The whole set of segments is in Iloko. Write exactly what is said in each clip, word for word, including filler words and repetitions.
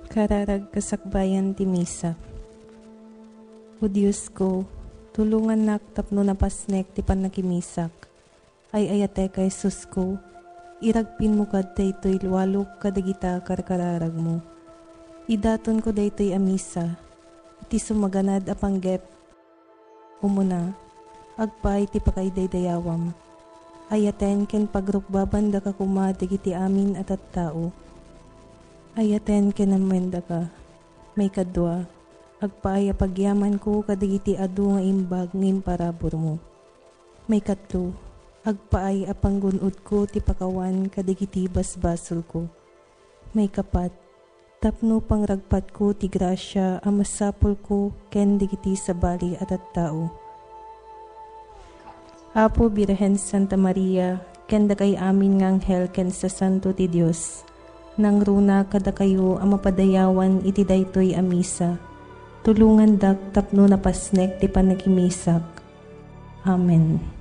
Kararag kasakbayan ti Misa. O Diosko, tulongannak tapno napasnek ti pannakimisak. Ay-ayatek a Jesusko, iragpinmo kad daytoy lualok kadagita karkararagmo. Idatonko daytoy a Misa iti sumaganad a panggep. Umuna, agpaay ti pakaidaydayawam. Ayaten ken pagrukbabandaka koma dagiti amin a tattao. Ayaten ken ammoendaka. Maikadua, agpaay a pagyamanko kadagiti adu nga imbag nga imparaburmo. Maikatlo, agpaay a panggun-odko ti pakawan kadagiti basbasolko. Maikapat, tapno pangragpatko ti grasia a masapulko ken dagiti sabali a tattao. Apo Birhen Santa Maria, ken dakay amin nga anghel ken sasanto ti Dios, nangruna kadakayo a mapadayawan iti daytoy a Misa. Tulongandak tapno napasnek ti pannakimisak. Amen.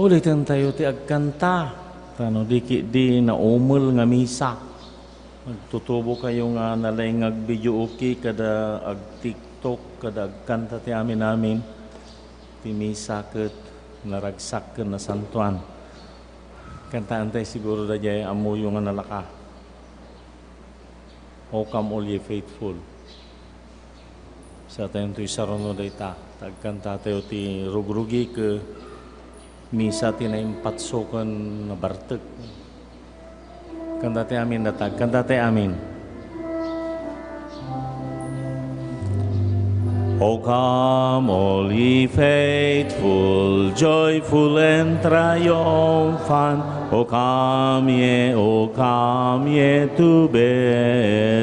Ulitentayo ti agkanta, ta no di ketdi naumel nga misa. Magtutubokayo nga nalaing agvideoke kada agtiktok, kada agkanta ti amin-amin. Ti misa ket naragsak ken nasantoan. Kantaentayo siguro daydiay ammoyo nga nalaka. O come, all ye faithful. Satayon toy saruno dayta. Ta agkantatayo ti rugrugi ket misa ti naimpatso ken nabartek. Kanta ti amin, datag. Kanta ti amin. O come, all ye faithful, joyful and triumphant. O come ye, O come ye to Bethlehem.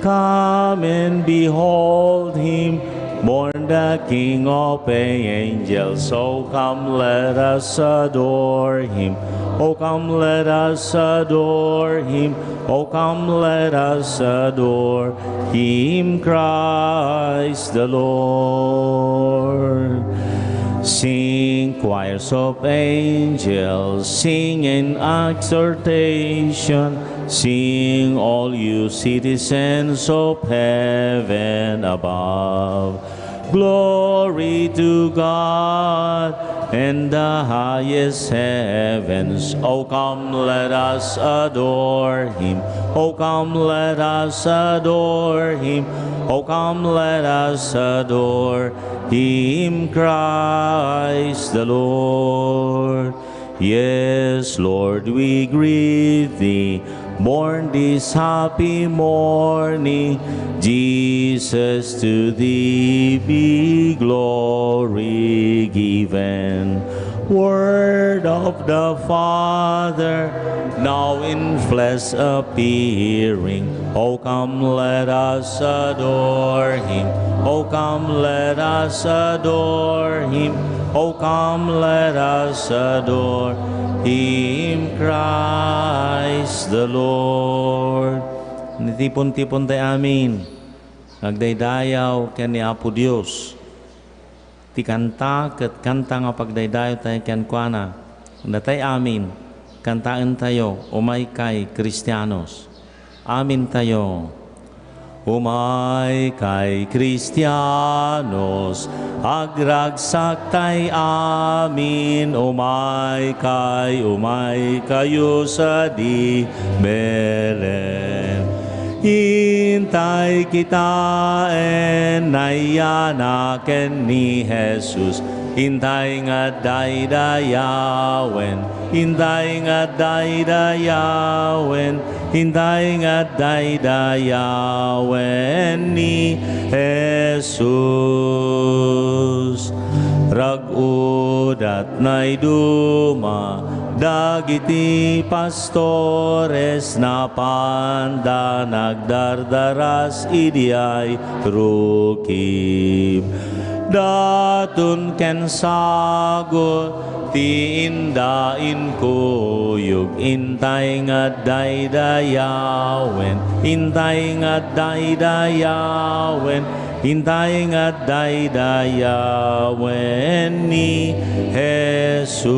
Come and behold him, born the King of angels. O come, let us adore him. O come, let us adore him. O come, let us adore him, Christ the Lord. Sing, choirs of angels, sing in exaltation. Sing, all you citizens of heaven above. Glory to God in the highest heavens. O come, let us adore him. O come, let us adore him. O come, let us adore him, Christ the Lord. Yes, Lord, we greet thee, born this happy morning. Jesus, to thee be glory given. Word of the Father, now in flesh appearing. O come, let us adore him. O come, let us adore him. O come, let us adore him, Christ the Lord. Nitipon-tipon tayo amin, nagdaydayaw ken ni Apo Dios. Ti kanta ket kanta nga pagdaydayaw tayo kenkuana. Natay amin, kantaentayo, Umay Kay Kristianos. Amintayo. Umay Kay Kristianos, agragsak tay amin, umay kay, umay kayo sadi Belen. Intay kitaen, nayanak ken ni Jesus, intay nga daydayawen, intay nga daydayawen, intay nga daydayawen ni Jesus. Rag-udat naiduma dagiti pastores, napanda nagdardaras idiay rukib. Daton ken sagut ti inda inkuyog, intay nga daydayawen, intay nga daydayawen, intay nga daydayawen ni Jesus.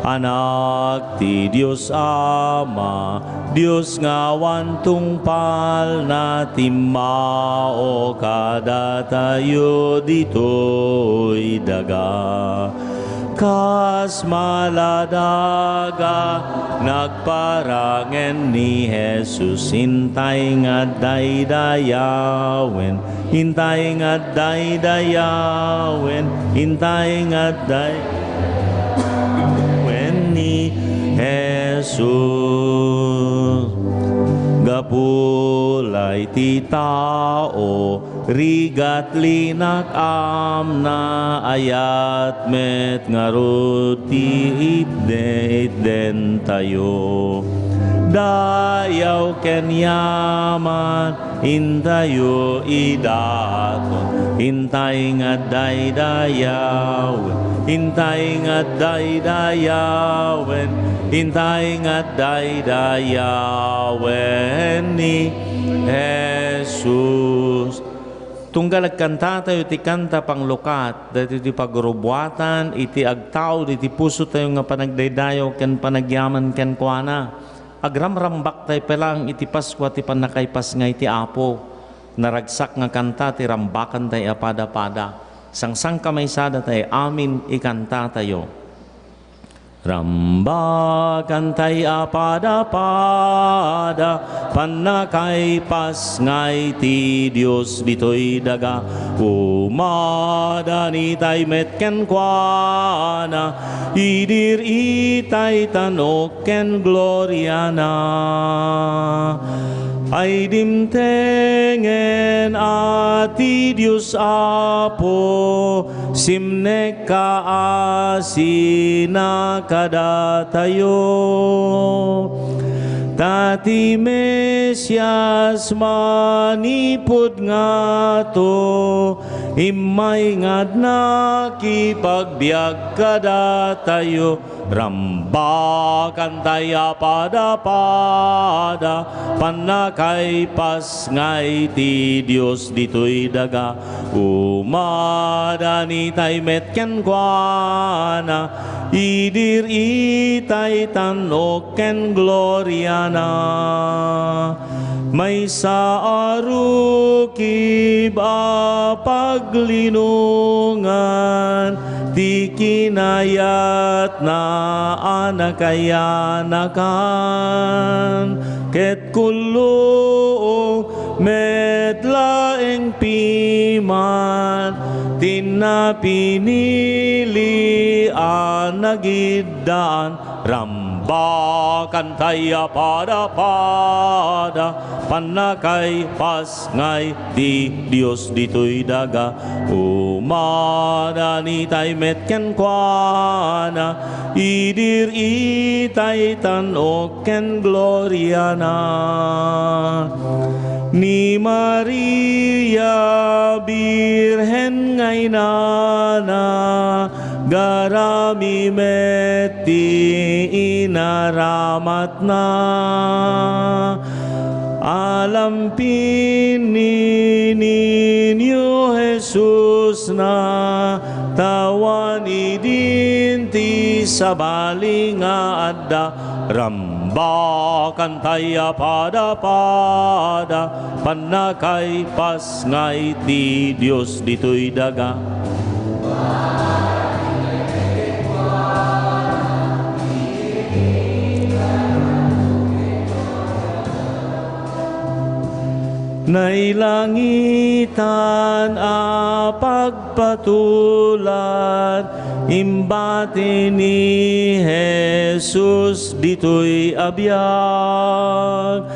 Anak ti Dios Ama, Dios nga awan tungpalna, timmao kadatayo ditoy daga. Kas maladaga, nagparangen ni Jesus, intay nga daydayawen, intay nga daydayawen, intay nga daydayawen ni Jesus. Gapu lay ti tao, rigat, linak, amna, ayat met ngarud ti itde-, itdentayo. Dayaw ken yaman, intayo idaton, intay nga daydayawen, intay nga daydayawen, intay nga daydayawen ni Jesus. Tunggal agkantatayo ti kanta panglukat, daytoy ti pagrubuatan iti agtaud iti pusotayo nga panagdaydayaw ken panagyaman kenkuana. Agramrambaktayo pay laeng iti Paskua ti pannakaipasngay ti Apo. Naragsak nga kanta ti Rambakantay a Pada-pada. Sangsangkamaysada tay amin ikantatayo. Rambakantay a Pada-pada, pannakaipasngay ti Dios ditoy daga. Umadanitay met kenkuana, idir-itay tan-ok ken gloriana. Ay dimtengen a ti Dios Apo, simnekka a sinakadatayo. Ta ti Mesias manipud ngato, immay nga nakipagbiag kadatayo. Rambakantay a Pada-pada, pannakaipasngay ti Dios ditoy daga. Umadanitay met kenkuana, idir-itay tan-ok ken gloriana. Maysa a rukib a paglinongan ti kinayatna a nakayanakan, ket kulluo met laeng piman ti napinili a nagiddaan. Rambakantay a Pada-pada, pannakaipasngay ti Dios ditoy daga. Umadanitay met kenkuana, idir-itay tan-ok ken gloriana. Ni Maria, Birhen nga inana, garami met ti inaramatna. Alampin ni Niño Jesusna, ta awan idin ti sabali nga adda. Rambakantay a Pada-pada, pannakaipasngay ti Dios ditoy daga. Nailangitan a pagpatulad, imbati ni Jesus ditoy a biag.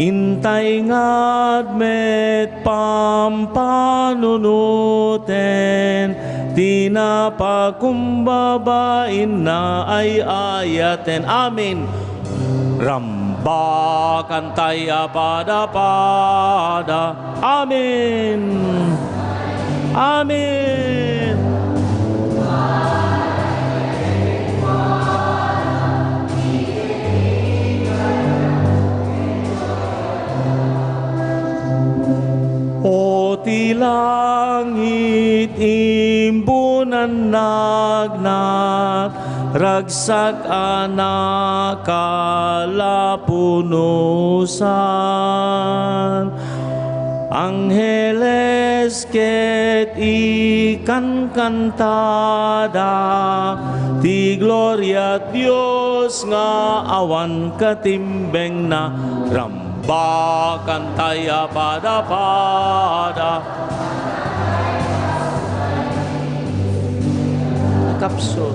Intaynga met pampanunoten ti napakumbaba inna ay-ayaten. Amen. Rambakantay a Pada-pada. Amen. Amen. O ti langit, imbunan nagnat, ragsak a nakalapunosan. Angheles ket ikankantada ti gloria Dios nga awan katimbengna. Rambakantay a Pada-pada. Kapsut.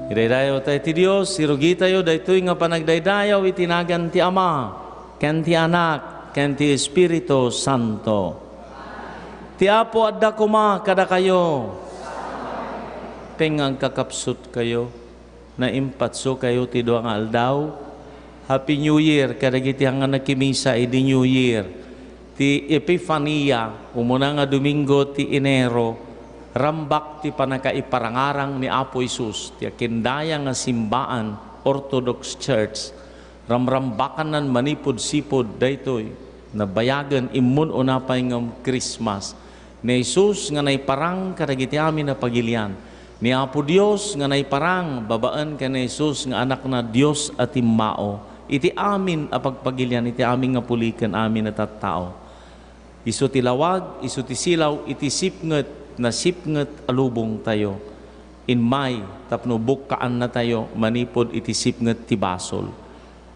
Idaydayawtayo ti Dios, irugitayo daytoy nga panagdaydayaw iti nagan ti Ama, ken ti Anak, ken ti Espiritu Santo. Ti Apo adda koma kadakayo. Pen nga agkakapsutkayo, naimpatsokayo ti dua nga aldaw. Happy New Year kadagiti haan nga nakimisa idi New Year. Ti Epifania, umuna nga Domingo ti Enero, Rambak ti pannakaiparangarang ni Apo Jesus ti akindaya nga simbaan, Orthodox Church. Ramrambakannan manipud sipud daytoy. Nabayagen, immun-una pay ngem Christmas. Ni Jesus nga naiparang kadagiti amin a pagilian. Ni Apo Dios nga naiparang babaen ken ni Jesus nga Anakna, Dios a timmao. Iti amin a pagpagilian, iti amin nga puli ken amin a tattao. Isu ti lawag, isu ti silaw iti sipnget, nasipnget a lubongtayo. Immay tapno bukkaannatayo manipud iti sipnget ti basol.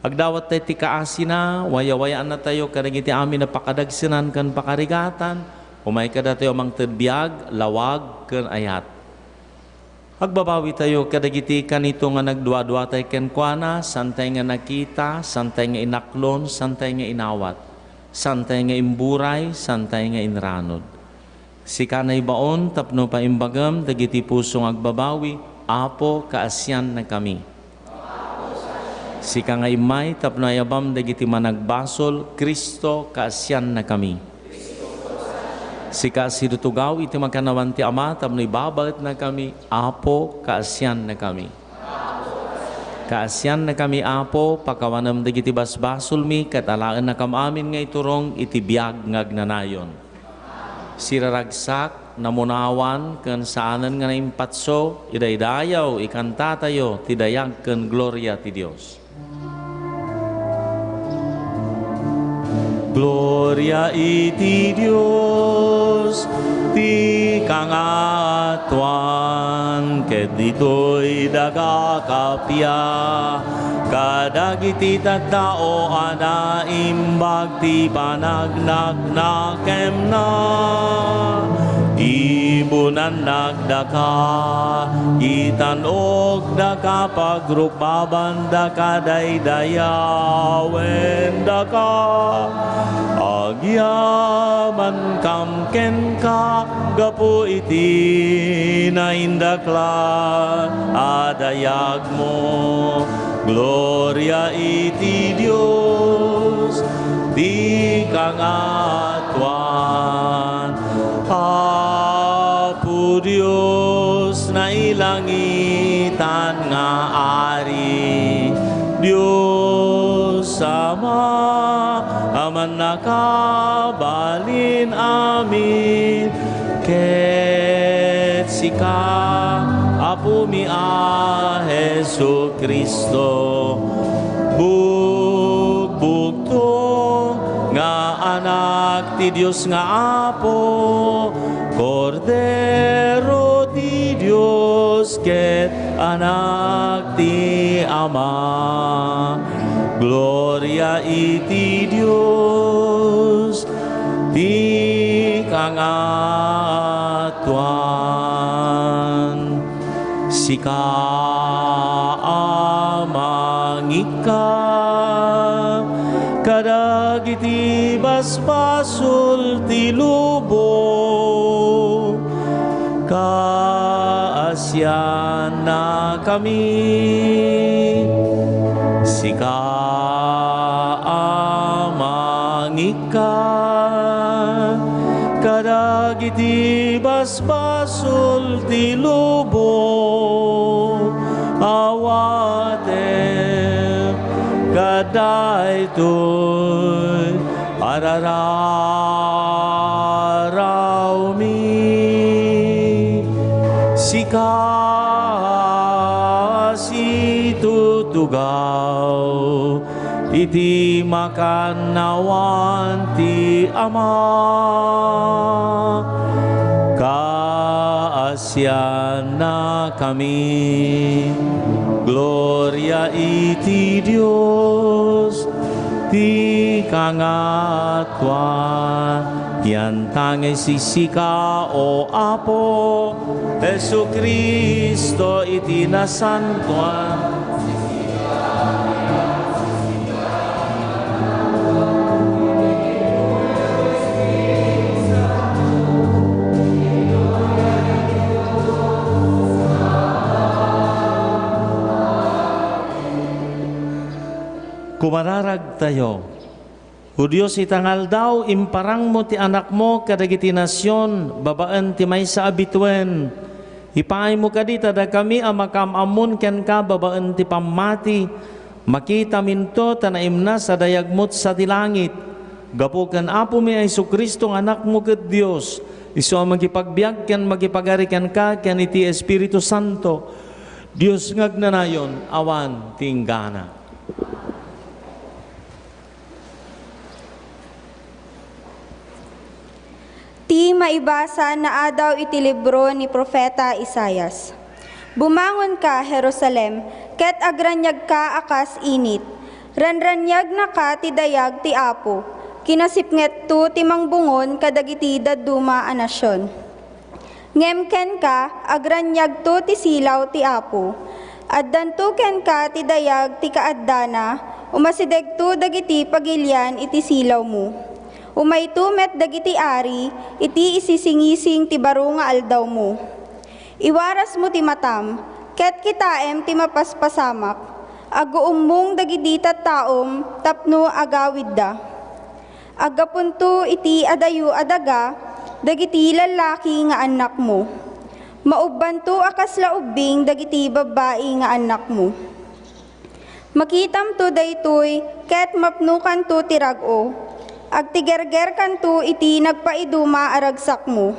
Agdawattayo ti kaasina, wayawayaannatayo kadagiti amin a pakadagsenan ken pakarigatan, umay kadatayo a mangted biag, lawag, ken ayat. Agbabawitayo kadagiti kanito nga nagduaduatay kenkuana, saantay nga nakita, saantay nga inaklon, saantay nga inawat, saantay nga imburay, saantay nga inranud. Sika naibaon tapno paimbagem dagiti puso nga agbabawi, Apo, kaasiannakami. Sika nga immay tapno ayabam dagiti managbasol, Cristo, kaasiannakami. Sika a sidutugaw iti makannawan ti Ama tapno ibabaetnakami, Apo, kaasiannakami. Kaasiannakami, Apo, pakawanem dagiti basbasolmi ket alaennakam amin nga iturong iti biag nga agnanayon. Siraragsak, namunawan, ken saanen nga naimpatso, idaydayaw, ikantatayo ti dayag ken gloria ti Dios. Gloria iti Dios ti kangatoan, ket ditoy daga kappia, kadagiti tattao a naimbag ti panagnaknakemna. Ibunannak daka, itan-ok daka, pagrukbaban daka, daydayawendaka. Agyamankam kenka gapu iti naindaklan a dayagmo. Gloria iti Dios ti kangatoan. Apo Dios, nailangitan nga Ari, Dios Ama, a mannakabalin amin, ket sika, Apomi a Jesu-Cristo, bugbugtong nga Anak ti Dios nga Apo, Kordero ti Dios ket Anak ti Ama. Gloria iti Dios ti kangatoan. Sika, Ama, ngikka kadagiti basbasol ti lubong, kaasiannakami. Sika, Ama, ngikka kadagiti basbasol ti lubong, awatem kadaytoy arararawmi. Sika a situtugaw iti makannawan ti Ama, kaasiannakami. Gloria iti Dios ti kangatoan. Pianta nga isisika, O Apo, Jesu-Cristo iti nasantoan. Kumararagtayo. O Dios, ita nga aldaw, imparangmo ti Anakmo kadagiti nasion babaen ti maysa a bituen. Ipaaymo kadi ta dakami a makaam-ammon kenka babaen ti pammati, makitaminto ta naimnas a dayagmo sadi langit. Gapu ken Apomi a Jesu-Cristo nga Anakmo ket Dios, isu a mangipagbiag ken mangipagari kenka ken iti Espiritu Santo, Dios nga agnanayon, awan ti inggana. Ti maibasa naadaw iti libro ni Profeta Isaias. Bumangonka, Jerusalem, ket agraniagka a kas init. Ranraniagnaka ti dayag ti Apo. Kinasipngetto ti mangbungon kadagiti dadduma a nasion. Ngem kenka, agraniagto ti silaw ti Apo. Addanto kenka ti dayag ti kaaddana, umasidegto dagiti pagilian iti silawmo. Umayto met dagiti ari iti isisingising ti baro nga aldawmo. Iwarasmo ti matam, ket kitaem ti mapaspasamak. Aguummong dagiti tattaom tapno agawidda. Aggapunto iti adayo a daga dagiti lallaki nga annakmo. Maubbanto a kasla ubbing dagiti babbai nga annakmo. Makitamto daytoy ket mapnokanto ti rag-o. Agtigergerkanto iti nagpaiduma a ragsakmo.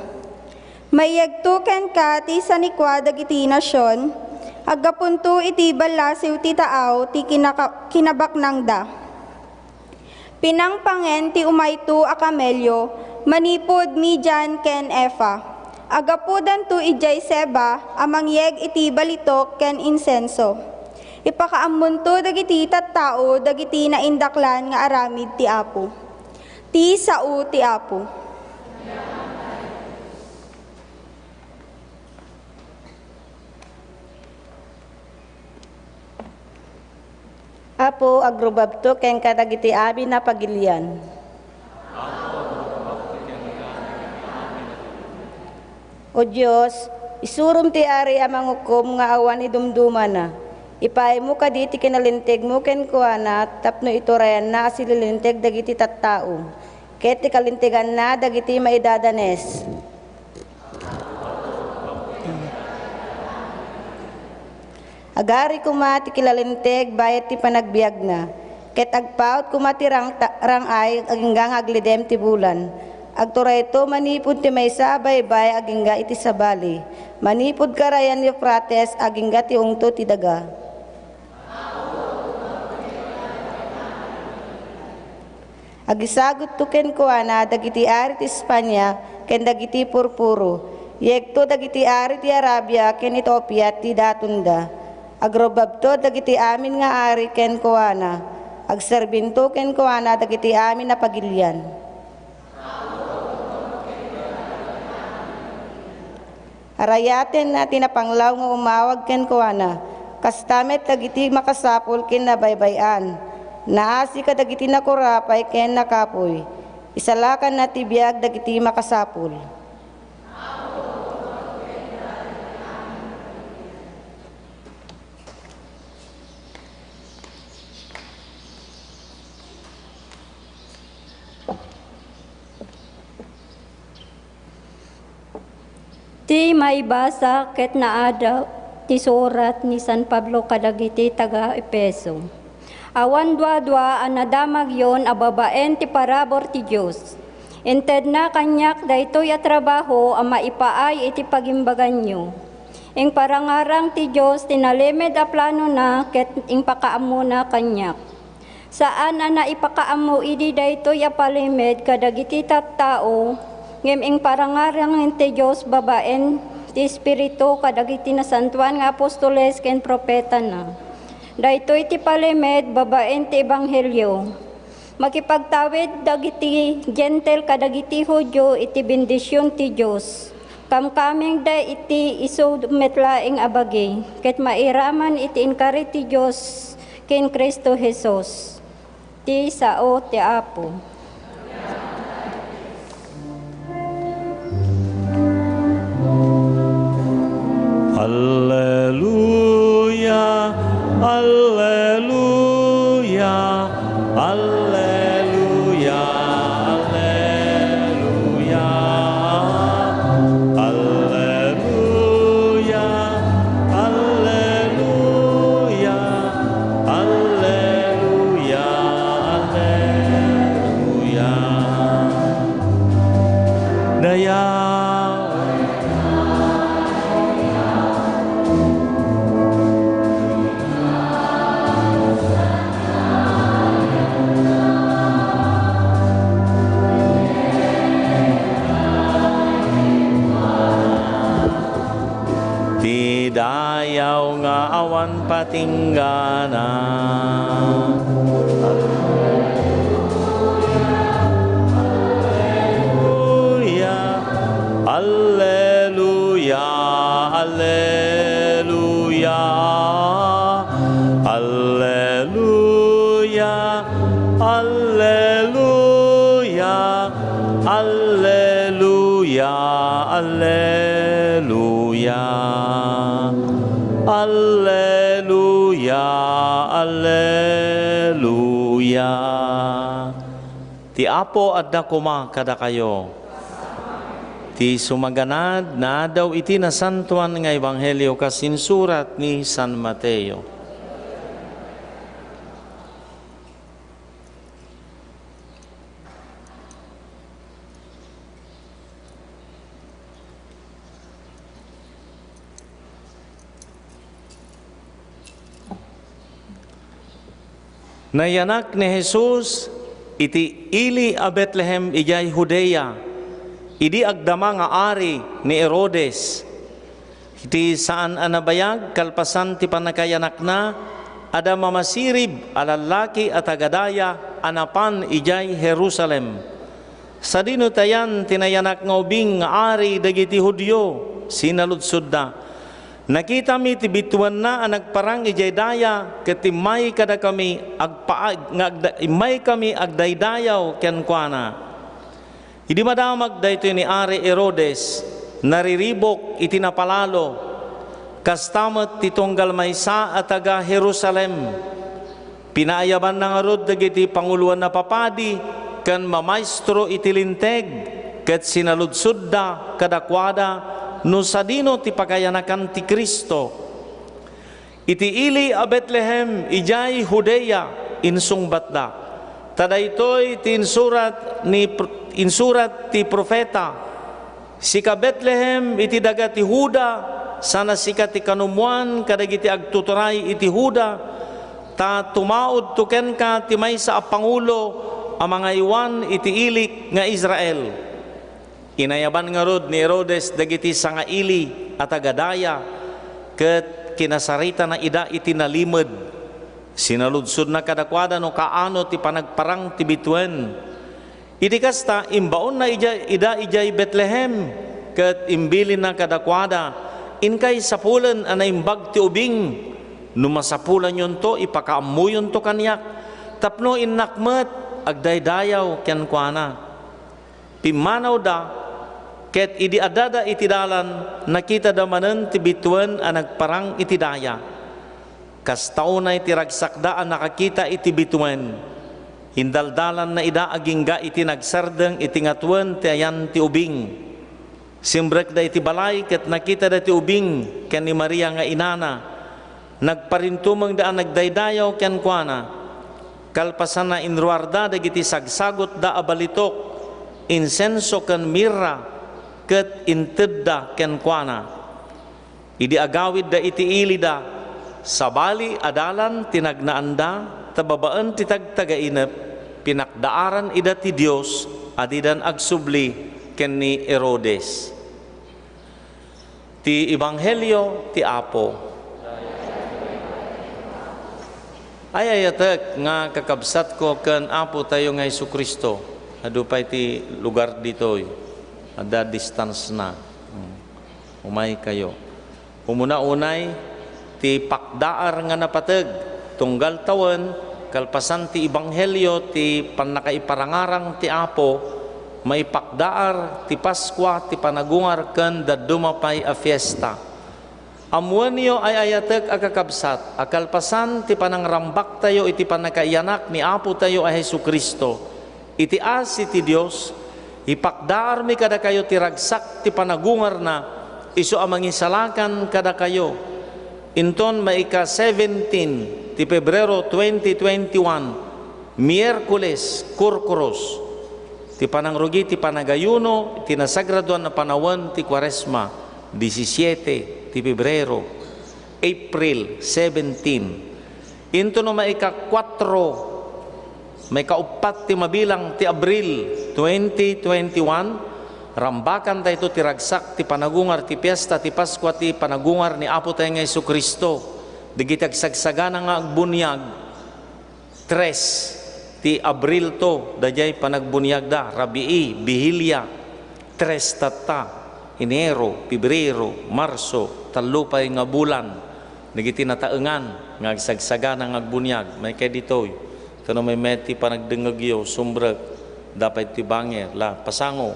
Maiyegto kenka ti sanikua dagiti nasion, aggapunto iti ballasiw ti taaw ti kinaka-, kinabaknangda. Pinangpangen ti umayto a kamelio manipud Midian ken Efa. Aggapudanto idiay Seba a mangyeg iti balitok ken insenso. Ipakaammonto dagiti tattao dagiti naindaklan nga aramid ti Apo. Ti sao ti Apo. Apo, agrubabto kenka dagiti amin a pagilian. O Dios, isurom ti ari a mangukom nga awan idumdumana. Ipaaymo kadi ti kinalintegmo kenkuana tapno iturayanna a sililinteg dagiti tattao, ket ti kalinteganna dagiti maidadanes. Agari koma ti kilalinteg bayat ti panagbiagna, ket agpaut koma ti rang-, ta-, rang-ay agingga nga aglidem ti bulan. Agturayto manipud ti maysa a baybay agingga iti sabali, manipud karayan ni Eufrates agingga ti ungto ti daga. Agisagutto kenkuana dagiti ari ti Spania ken dagiti purpuro. Yegto dagiti ari ti Arabia ken Etiopia ti datonda. Agrubabto dagiti amin nga ari kenkuana. Agserbinto kenkuana dagiti amin a pagilian. Arayatenna ti napanglaw nga umawag kenkuana. Kasta met dagiti makasapul ken nabaybay-an. Naasi kadagiti nakurapay ken nakapuy. Isalakanna ti biag dagiti makasapul. Ti maibasa ket naadaw ti surat ni San Pablo kadagiti taga-Efeso. Awan duadua a nadamagyon a babaen ti parabur ti Dios. Intedna kaniak daytoy a trabaho a maipaay iti pagimbaganyo. Imparangarang ti Dios ti nalimed a planona ket impakaammona kaniak. Saan a naipakaammo idi daytoy a palimed kadagiti tattao, ngem imparangarang ti Dios babaen ti Espiritu kadagiti nasantoan nga apostoles ken profetana. Daytoy ti palimed babaen ti ebanghelio. Makipagtawid dagiti Gentil kadagiti Judio iti bendision ti Dios. Kamkamingda iti isu met laeng a bagi, ket mairaman iti inkari ti Dios ken Cristo Jesus, ti sao ti Apo. Alleluia, alleluia, alleluia. Ti dayaw nga awan patinggana. Alleluia, alleluia, alleluia, alleluia, alleluia, alleluia, alleluia, alleluia. Ti Apo adda koma kadakayo. Ti sumaganad, naadaw iti nasantoan nga ebanghelio kas insurat ni San Mateo. Nayanak ni Jesus iti ili a Betlehem idiay Judea, idi agdama nga ari ni Herodes. Iti saan a nabayag, kalpasan ti pannakayanakna, adda mamasirib a lallaki a taga-daya a napan idiay Jerusalem. Sadino ta yan ti nayanak nga ubing nga ari dagiti Judio? Sinaludsodda. Nakitami ti bituenna a nagparang idiay daya, ket immay kadakami agpaag-, nga agda-, immaykami agdaydayaw kenkuana. Idi madamag daytoy ni Ari Herodes, nariribuk iti napalalo. Kasta met ti tunggal maysa a taga-Jerusalem. Pinaayabanna ngarud dagiti panguloen a papadi ken mamaestro iti Linteg, ket sinaludsodda kadakuada no sadino ti pakayanakan ti Cristo. "Iti ili a Betlehem idiay Judea," insungbatda, "ta daytoy ti insurat ni pr-, insurat ti profeta, 'Sika, Betlehem, iti daga ti Juda, sana sika ti kanummoan kadagiti agtuturay iti Juda, ta tumaudto kenka ti maysa a pangulo a mangaywan iti ilik nga Israel." Inayaban ngarud ni Herodes dagiti sangaili a taga-daya, ket kinasaritana ida iti nalimed. Sinaludsodna kadakuada no kaano ti panagparang ti bituen. Idi kasta, imbaonna ida, ida idiay Betlehem, ket imbilinna kadakuada, "Inkay sapulen a naimbag ti ubing. No masapulanyoto, ipakaammoyonto kaniak, tapno innak met agdaydayaw kenkuana." Pimmanawda, ket idi addada iti dalan, nakitada manen ti bituen a nagparang iti daya. Kasta unay ti ragsakda a nakakita iti bituen. Indaldalanna ida agingga iti nagsardeng iti ngatuen ti ayan ti ubing. Simbrekda iti balay ket nakitada ti ubing ken ni Maria nga inana. Nagparintumengda a nagdaydayaw kenkuana. Kalpasanna, inruarda dagiti sagsagutda a balitok, insenso ken mirra, ket intedda kenkuana. Idi agawidda iti ilida, sabali a dalan ti nagnaanda, ta babaen ti tagtagainep, pinakdaaran ida ti Dios a didan agsubli ken ni Herodes. Ti Ebanghelio ti Apo. Ay-ayatek nga kakabsatko ken Apotayo nga Jesu-Cristo, adu pay ti lugar ditoy, adda distance na. Hmm. Umaykayo. Umuna unay ti pakdaar nga napateg, tunggal tawen, kalpasan ti ebanghelio ti pannakaiparangarang ti Apo, maipakdaar ti Paskua, ti panagungar ken dadduma pay a fiesta. Ammoenyo, ay-ayatek a kakabsat, a kalpasan ti panangrambaktayo iti pannakaiyanak ni Apotayo a Jesu-Cristo, iti asi ti Dios, ipakdaarmi kadakayo ti ragsak ti panagungarna, isu a mangisalakan kadakayo. Inton maika seventeen ti Pebrero twenty twenty-one, Miyerkules, Kurkuros. Ti panangrugi ti panagayuno iti nasagradoan a panawen ti Kuaresma, disisiete ti Febrero, April seventeen. Intono maikakuatro, maikauppat ti mabilang ti Abril twenty twenty-one, rambakantayto ti ragsak ti panagungar ti piesta ti Paskua ti panagungar ni Apotayo nga Jesu-Cristo. Dagiti agsagsagana nga agbuniag, tres ti Abrilto, daydiay panagbuniagda, rabii, bihilia, tres tatta, Enero, Febrero, Marso, tallo pay nga bulan, dagiti nataengan nga agsagsagana nga agbuniag, maikay ditoy, ket no may met ti panagdengngegyo, sumrek, dapay ti bangir, la, pasango,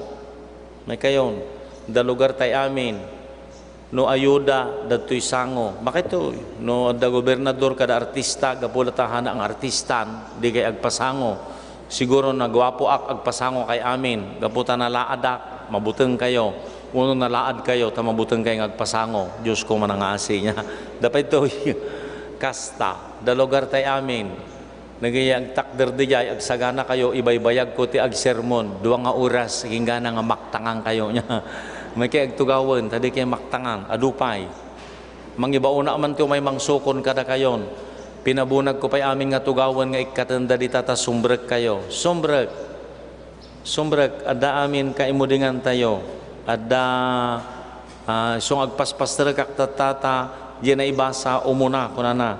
maikayon, da lugar tay amin, no ayuda, dagtoy sango. Maikay toy, no adda gobernador kada artista, gapu la ta haanna nga artistan, dikay agpasango. Siguro naguapoak, agpasango kay amin. Gapu ta nalaadak, mabutengkayo. Wenno nalaadkayo, ta mabutengkayo nga agpasango. Diosko manangaasi, nia. Dapay toy, kasta, da lugar tay amin. Nagayagtakder daydiay, agsaganakayo, ibaybayagko ti agsermon, dua nga oras, agingga nga maktangankayo, nia. Maikay agtugawen, ta dikay maktangan, adu pay. Mangibaona man ti umay mangsukon kadakayon. Pinabunagko pay amin nga tugawen nga ikkatenda dita ta sumrekkayo. Sumrek. Sumrek, adda amin kaimudingantayo. Adda, ah, isu nga agpaspastrekak tatta, diay naibasa, umuna, kunana.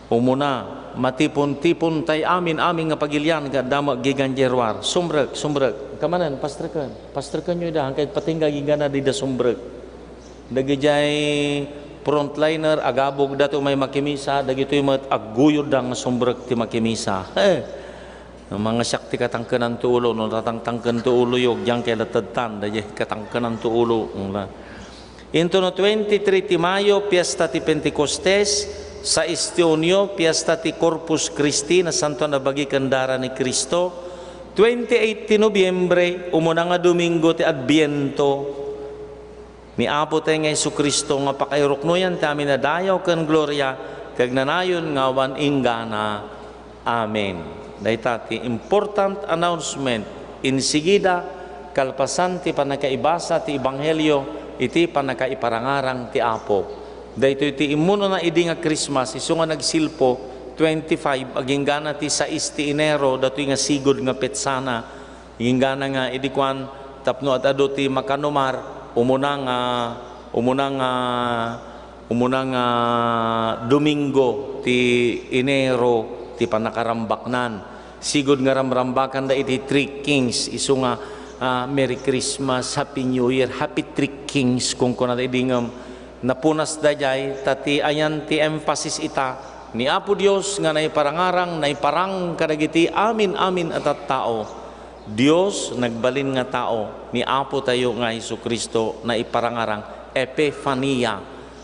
Umuna, matipon-tipon tay amin-amin nga pagilian nga adda met agingga diay ruar. Sumrek, sumrek. Kamanen, pastreken. Pastrekenyo ida, hankay patingga agingga dida sumrek. Dagidiay frontliner, agabugda ti umay makimisa, dagitoy met agguyodda nga sumrek ti makimisa. Eh, no mangasiak ti katangkenan ti ulo, no tatangtangken ti uloyo, dian kay lattedtan, daydiay katangkenan ti ulo. Intono twenty-three ti Mayo, piesta ti Pentecostes, sais ti Unio, piesta ti Corpus Christi, Nasantoan a Bagi ken Dara ni Cristo, twenty-eight ti Nobiembre, umuna nga Domingo ti Adbiento. Ni Apotayo nga Jesu-Cristo nga pakairuknoyan ti amin a dayaw ken gloria, ti agnanayon nga awan inggana. Amen. Dayta ti important announcement, insigida, kalpasan ti pannakaibasa ti ebanghelio iti pannakaiparangarang ti Apo. Daytoy ti immunona idi nga Christmas, isu nga nagsilpo, twenty-five, aginggana ti sais ti Enero, datoy nga sigud nga petsana. Inggana nga idi kuan, tapno ad-adu ti makanumar, umuna nga, umuna nga, umuna nga Domingo ti Enero ti pannakarambaknan. Sigud nga ramrambakanda iti Three Kings, isu nga, ah, Merry Christmas, Happy New Year, Happy Three Kings, kunkunada idi ngem napunas daydiay, ta ti ayan ti emphasis ita, ni Apo Dios nga naiparangarang, naiparang kadagiti amin-amin a tattao. Dios nagbalin nga tao, ni Apotayo nga Jesu-Cristo naiparangarang, Epifania,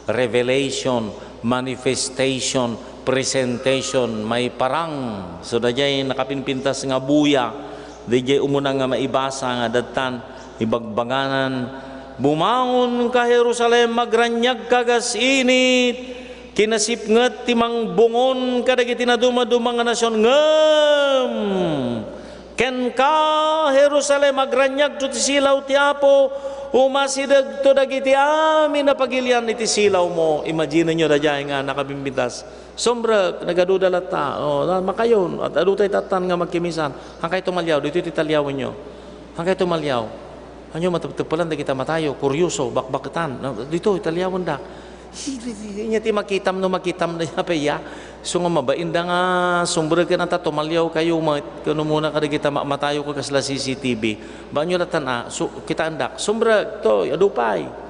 revelation, manifestation, presentation, maiparang. So, daydiay nakapinpintas nga buya, daydiay umuna nga maibasa nga dattan, ibagbaganan, "Bumangonka, Jerusalem, agraniagka kas init, kinasipnget ti mangbungon kadagiti nadumaduma nga nasion, ngem kenka, Jerusalem, agraniagto ti silaw ti Apo, umasidegto dagiti amin a pagilian iti silawmo." Imaginenyo daydiay nga nakabimbintas. Sumrek, nagaduda latta. O, na-, makayon, ad-adu tay tattan nga makimisan. Hankay tumaliaw, ditoy ti taliawenyo. Hankay tumaliaw. Ania, mateptepelan dagita matayo, kuryoso, bakbaketan. Na, ditoy, taliawendak. Hi, hi, hi, ania ti makitam no makitam da, apay ya? So nga mabainda nga sumrek ken ata tumaliawkayo met, ken umuna kadagita ma-, matayo ken kasla C C T V. Baanyo lattan a, so, kitaendak. Sumrek, toy, adu pay.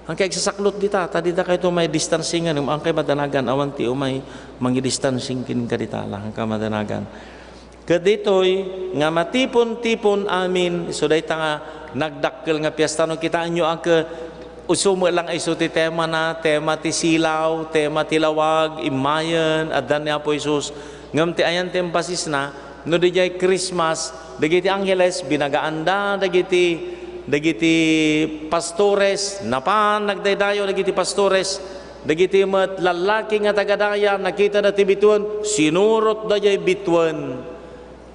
Hankay agsasaklot dita, ta dita kayto umay distancing, ano, hankay madanagan, awan ti umay mangidistancing ken kadita, la, hankay madanagan. Ket ditoy nga matipon-tipon amin, isu dayta nga nagdakkel nga piesta, no kitaenyo a, ke-, isu met lang isu ti temana, tema ti silaw, tema ti lawag, immayen, addan ni Apo Jesus. Ngem ti ayan ti empasisna, no didiay Christmas, dagiti angheles, binagaanda dagiti, dagiti pastores, napan, nagdaydayaw dagiti pastores, dagiti met lallaki nga taga daya, nakitada ti bituen, sinurotda diay bituen.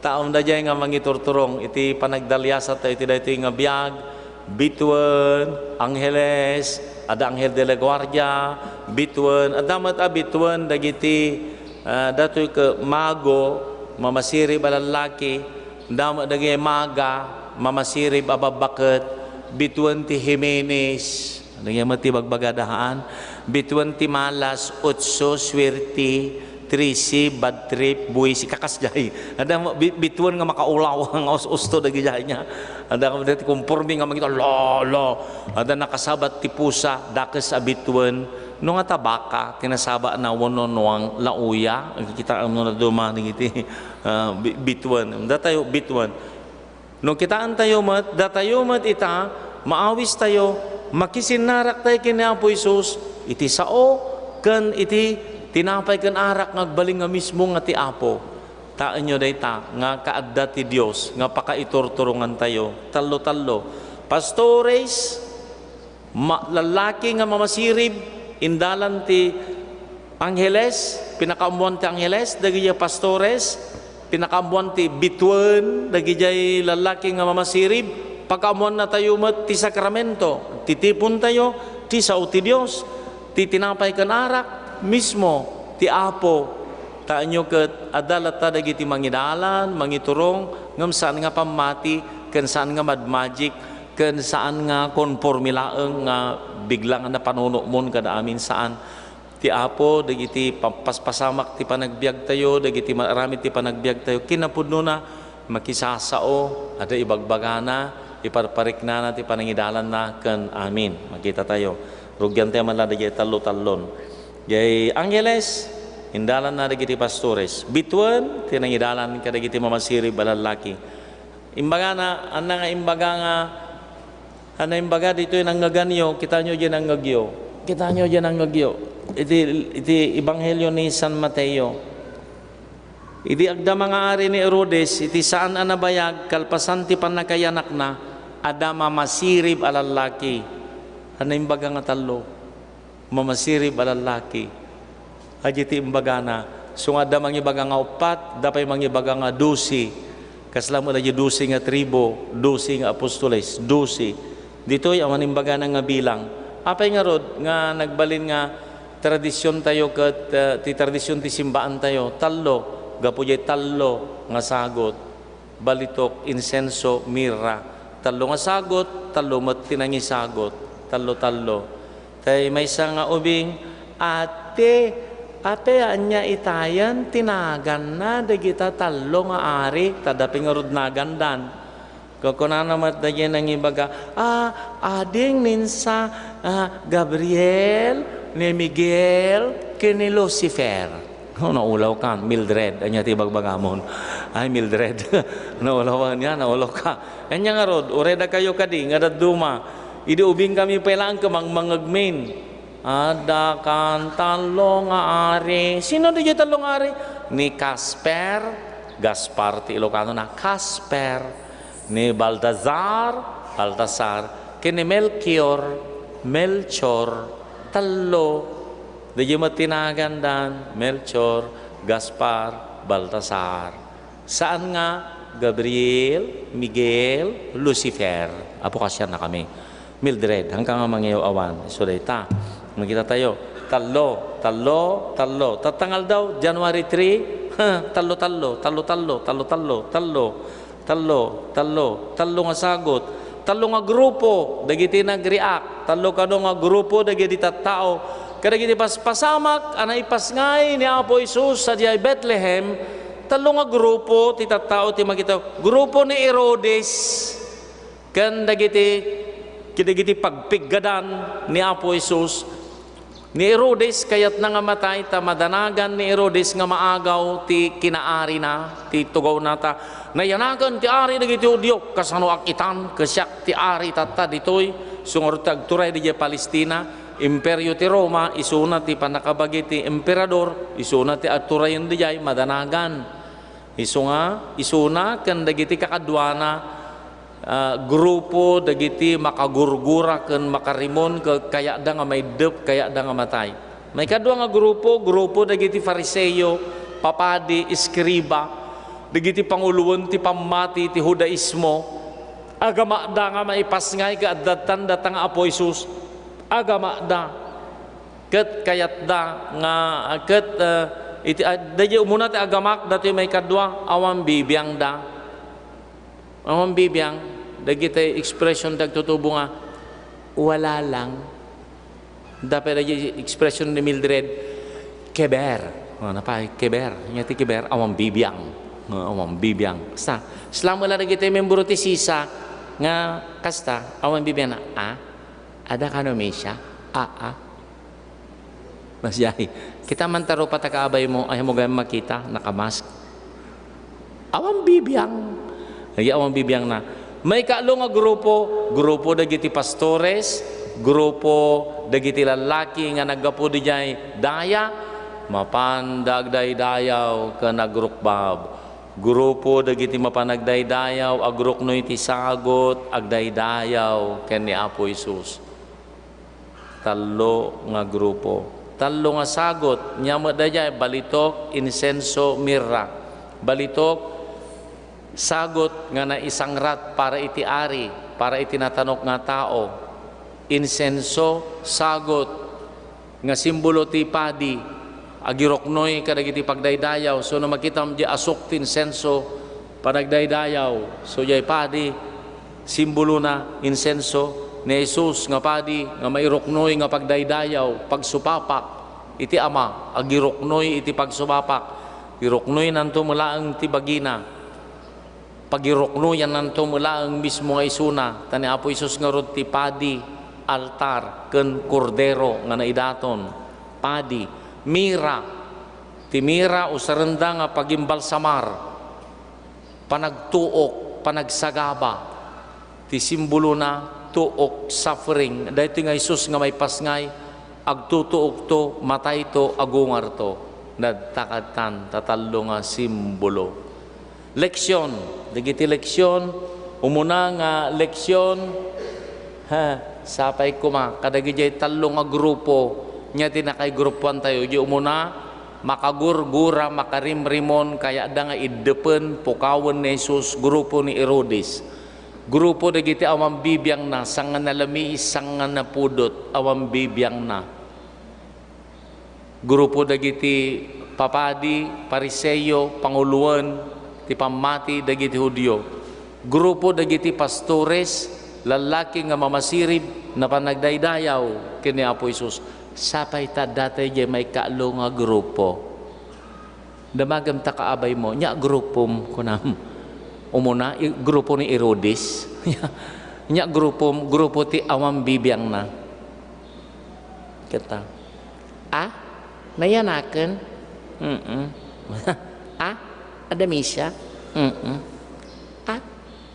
Taom daydiay nga mangiturturong iti panagdaliasat tayo iti daytoy nga biag, bituen, Angeles, adda Angel de la Guardia, bituen, adda met a bituen dagiti, ah, datoy ke mago, mamasirib a lallaki, adda met dagiti maga, mamasirib a babbaket, bituen ti Jimenez, ano nga met ti bagbaga dahaan? Bituen ti malas, otso, suerte, trisi, bad trip, buwisi, kakas jay. Ada mo, bi-, bituen nga makaulaw nga us-usto dagijay niya. Ada nga dati konporme nga mangita, la, la. Ada nakasabat ti pusa, dakes a bituen. No nga tabaka, tinasaba na wano nuang lauya. Kita mo na dumani iti, ah, bi-, bituen. Datayo, bituen. No kitaentayo met, datayo met ita, maawistayo, makisinnaraktayo ken ni Apo Jesus, iti sao, ken iti tinapay ken arak nga agbalin nga mismo nga ti Apo. Taenyo dayta nga kaadda ti Dios nga pakaiturturongantayo. Tallo-tallo. Pastores, ma-, lallaki nga mamasirib, indalan ti Angeles, pinakaammoan ti Angeles, dagijay pastores, pinakaammoan ti bituen, dagijay lallaki nga mamasirib, pakaammoannatayo met ti sakramento, ti tipontayo, ti sao ti Dios, ti tinapay ken arak, mismo ti Apo. Taenyo ket adda latta dagiti mangidalan, mangiturong, ngem saan nga pammati, ken saan nga mad-magic, ken saan nga konporme laeng nga bigla nga napanunotmon kada amin, saan. Ti Apo dagiti pa-, paspasamak ti panagbiagtayo, dagiti maaramid ti panagbiagtayo, kinapudnona, makisasao, adda ibagbagana, iparpariknana ti panangidalanna ken amin. Makitatayo. Rugiantayo man la dagiti tallo-tallon. Jay Angeles, indalanna dagiti pastores. Bituen, ti nangidalan kadagiti mamasirib a lallaki. Imbagana, ania nga imbaga nga, ania imbaga ditoy nangngeganyo, kitaenyo diay nangngegyo. Kitaenyo diay nangngegyo. Iti, iti Ebanghelio ni San Mateo. Idi agdama nga ari ni Herodes, iti saan a nabayag, kalpasan ti pannakaiyanakna, adda mamasirib a lallaki. Ania imbaga nga tallo? Mamasirib a lallaki. Adi ti imbagana. Isu nga adda mangibaga nga uppat, adda pay mangibaga nga dose. Kasla met adi dose nga tribu, dose nga apostoles, dose. Ditoy, awan imbagana nga bilang. Apay ngarud nga nagbalin nga tradisiontayo ket, eh, ti tradision ti simbaantayo? Tallo. Gapu diay tallo nga sagut. Balitok, insenso, mirra. Tallo nga sagut, tallo met ti nangisagut. Tallo-tallo. Tay maysa nga ubing, "Ate, apay ania itayen ti naganna dagita tallo nga ari?" Ta adda pay ngarud nagandan. Kunkunana met dagiti nangibaga, "Ah, ading ni San, ah, Gabriel, ni Miguel, ken ni Lucifer." Oh, naulawka, Mildred. Ania ti ibagbagamon? Ay, Mildred. Naulawka, naulawka. Ania ngarud, uray dakayo kadi nga dadduma. Idi ubingkami pay laeng ket mangmangngegmin. Adda kan tallo nga ari. Sino diay tallo nga ari? Ni Casper, Gaspar ti Ilocano na, Casper. Ni Baltazar, Baltasar. Ken ni Melchior, Melchor. Tallo. Diay met ti nagandan, Melchor, Gaspar, Baltasar. Saan nga Gabriel, Miguel, Lucifer. Apo, kasiannakami. Mildred, haanka nga mangiyaw-awan. Isu dayta. Makitatayo. Tallo, tallo, tallo. Tatta nga aldaw, January three, ha, tallo, tallo, tallo, tallo, tallo, tallo, tallo. Tallo, tallo, tallo nga sagut. Tallo nga grupo dagiti nag-react. Tallo kano nga grupo dagiti tattao. Kadagiti paspasamak a naipasngay ni Apo Jesus sadiay Betlehem, tallo nga grupo ti tattao ti makita. Grupo ni Herodes ken dagiti, kadagiti pagpiggadan ni Apo Jesus. Ni Herodes, kayatna nga matay, ta madanagan ni Herodes nga maagaw ti kinaarina, ti tugawna, ta, "Nayanagen ti ari dagiti Judio, kasano ak itan, ket siak ti ari tatta ditoy?" Isu ngarud ti agturay didiay Palestina, Imperio ti Roma, isuna ti pannakabagi ti emperador, isuna ti agturayen didiay, madanagan. Isu nga, isuna ken dagiti kakaduana, ah, grupo dagiti makagurgura ken makarimon ket kayatda nga maiddep, kayatda nga matay. Maikadua nga grupo, grupo dagiti Fariseo, papadi, eskriba. Dagiti panguloen ti pammati ti Judaismo, agamakda nga maipasngay ket adda tanda ta nga Apo Jesus. Agamakda. Ket kayatda nga, ket, eh, iti, ah, daydiay umuna ti agamak, datoy maikadua, awan bibiangda. Awan bibiang, dagiti expression ti agtutubo nga, "Wala lang." Dapay dagiti expression ni Mildred, "Keber." Oh, napay, "Keber." Nya ti keber, awan bibiang. Oh, awan bibiang. Kasta, isla met la dagiti membro ti sisa nga kasta, awan bibiang na, "Ah? Adda kano misa?" "Ah, ah." Masdiay. Kita man ta rupa ta kaabay mo, ay mo gayam makita, nakamask. Awan bibiang. Ay, awan bibiang na. Maikatlo nga grupo, grupo dagiti pastores, grupo dagiti lallaki nga naggapu didiay daya, mapanda agdaydayaw ken agrukbab. Grupo dagiti mapan agdaydayaw, agruknoy ti sagut, agdaydayaw ken ni Apo Jesus. Tallo nga grupo. Tallo nga sagut, nia met daydiay, balitok, insenso, mirra. Balitok, sagut nga naisangrat para iti ari, para iti natanok nga tao. Insenso, sagut nga simbolo ti padi, agiruknoy kadagiti pagdaydayaw. So, no makitam di asuk ti insenso, panagdaydayaw. So, jay padi, simbolona, insenso, ni Jesus nga padi nga mairuknoy nga pagdaydayaw, pagsupapak iti Ama, agiruknoy iti pagsupapak, iruknoynanto met laeng ti bagina, pagiruknoyannanto met laeng mismo nga isuna, ta ni Apo Jesus ngarud ti padi, altar, ken kordero nga naidaton, padi, mira, ti mira usarenda nga pagimbalsamar, panagtuok, panagsagaba. Ti simbolona, tuok, suffering. Daytoy nga Jesus nga maipasngay, agtutuokto, matayto, agungarto. Nagtakadtan, tatallo nga simbolo. Leksion, dagiti leksion, umuna nga leksion, ha, sapay koma, kadagidiay tallo nga grupo, nia ti nakaigrupoantayo, di umuna, makagurgura, makarimrimon, kayatda nga iddepen, pukawen ni Jesus, grupo ni Herodes. Grupo dagiti awan bibiangna, sangana lamiis, sangana pudot, awan bibiangna. Grupo dagiti papadi, Pariseo, panguloen ti pammati dagiti Judio. Grupo dagiti pastores, lallaki nga mamasirib, napan nagdaydayaw ken ni Apo Jesus. Sapay ta adda tay diay maikatlo nga grupo. Damagem ta kaabaymo, nia grupom, kunam. Umuna, i-, grupo ni Herodes. Nia grupom, grupo ti awan bibiangna. Ket ta, "Ah? Nayanaken?" "Mm-mm." "Ah? Adda misa?" "Mm-mm." "Ah?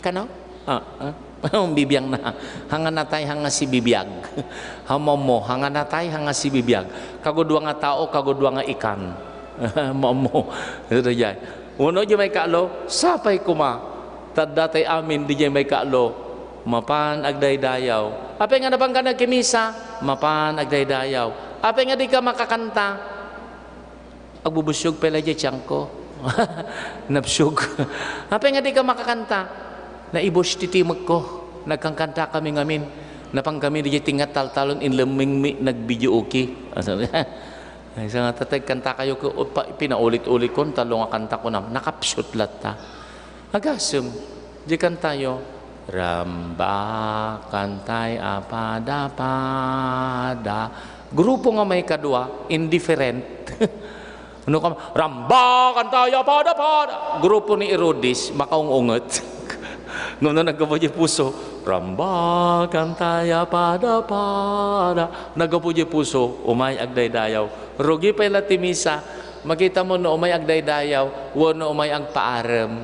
Kano?" "Ah, ah." Awan bibiangna. Hanga natay, hanga sibibiag. Hamammo, hanga natay, hanga sibibiag. Kagudua nga tao, kagudua nga ikan. Hamammo. Ito diay. Uno, diay maikatlo, sapay koma. Ta adda tay amin, diay maikatlo. Mapan agdaydayaw. Apay nga napanka nagkimisa? Mapan agdaydayaw. Apay nga dika makakanta? Agbubusyog pay la diay tiangko. Nabsyog. Apay nga dika makakanta? Naibus ti timekko. Nagkankanta kami ngamin. Napan kami diay tinga taltalon, inlemmingmi, nagvideoke. Ay, sa nga, "Tatay, kantakayo ko." O, pa-, pinaulit-ulit ko, tallo nga kanta ko na, nakapsyot latta. Agasem, di kantayo, "Ramba, kantay a pada-pada." Grupo nga maikadua, indifferent. Ano ka, "Ramba, kantay a pada-pada." Grupo ni Herodes, makaung-unget. Ngem no naggapu diay puso, "Ramba, kantay a pada-pada." Naggapu diay puso, umay agdaydayaw. Rugi pay la ti misa, makita mo no umay agdaydayaw, wenno umay agpaarem.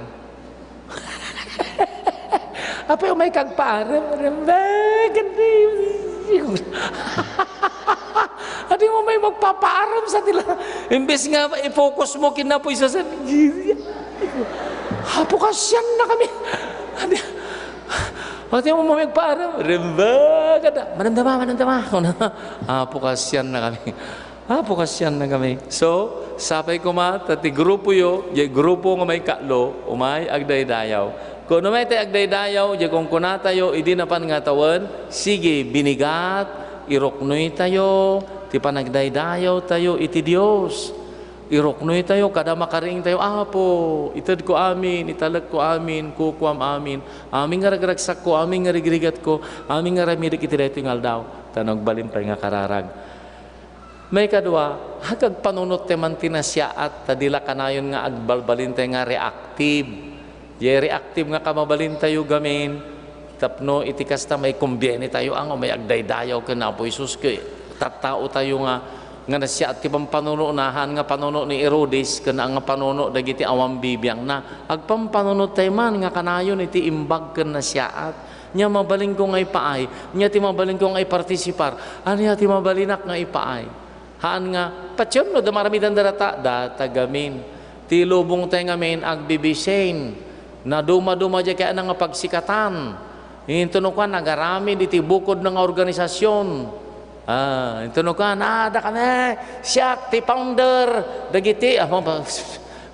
Apay, umay kagpaarem, rembag, adi. Adi mo may magpapaarem sa tila. Imbes nga i-focus mo, kinapoy sa sa, "Apo, kasian na kami." Adi, pati mo may magpaarem, rembag, ada. "Manamdama, manamdama." "Apo, kasian na kami." Apo, kasiannakami. So, sapay koma ta ti grupoyo, diay grupo nga maikatlo, umay agdaydayaw. Kuno met ti agdaydayaw, diay kunkunatayo, idi napan nga tawen, sige, binigat, iruknoytayo ti panagdaydayawtayo iti Dios. Iruknoytayo kada makariingtayo, "Apo, itedko amin, italekko amin, kukuam amin, amin nga ragragsakko, amin nga rigrigatko, amin nga aramidek iti daytoy nga aldaw." Ta no agbalin pay nga kararag. Maikadua, agagpanunottay man ti nasiaat, ta di la kanayon nga agbalbalintay nga reactive. Diay reactive nga kamabalintayo gamin, tapno iti kasta, maikumbienitayo a nga umay agdaydayaw ken Apo Jesus, ket tattaotayo nga, nga nasiaat ti pampanunona, haan nga panuno ni Herodes, ken nga panuno dagiti awan bibiangna. Agpampanunottay man nga kanayon iti imbag ken nasiaat. Ania mabalinko nga ipaay? Ania ti mabalinko nga ipartisipar? Ania ti mabalinak nga ipaay? Haan nga, patiem no da maramidan da data, data gamin. Ti lubongtay ngamin, agbibisien. Nadumaduma diay kayatna nga pagsikatan. Inton no kuan, agaramid iti bukodna nga organisasyon. Ah, inton no kuan, "Ah, dakami, siak ti founder dagiti," ah, ma-, ma-,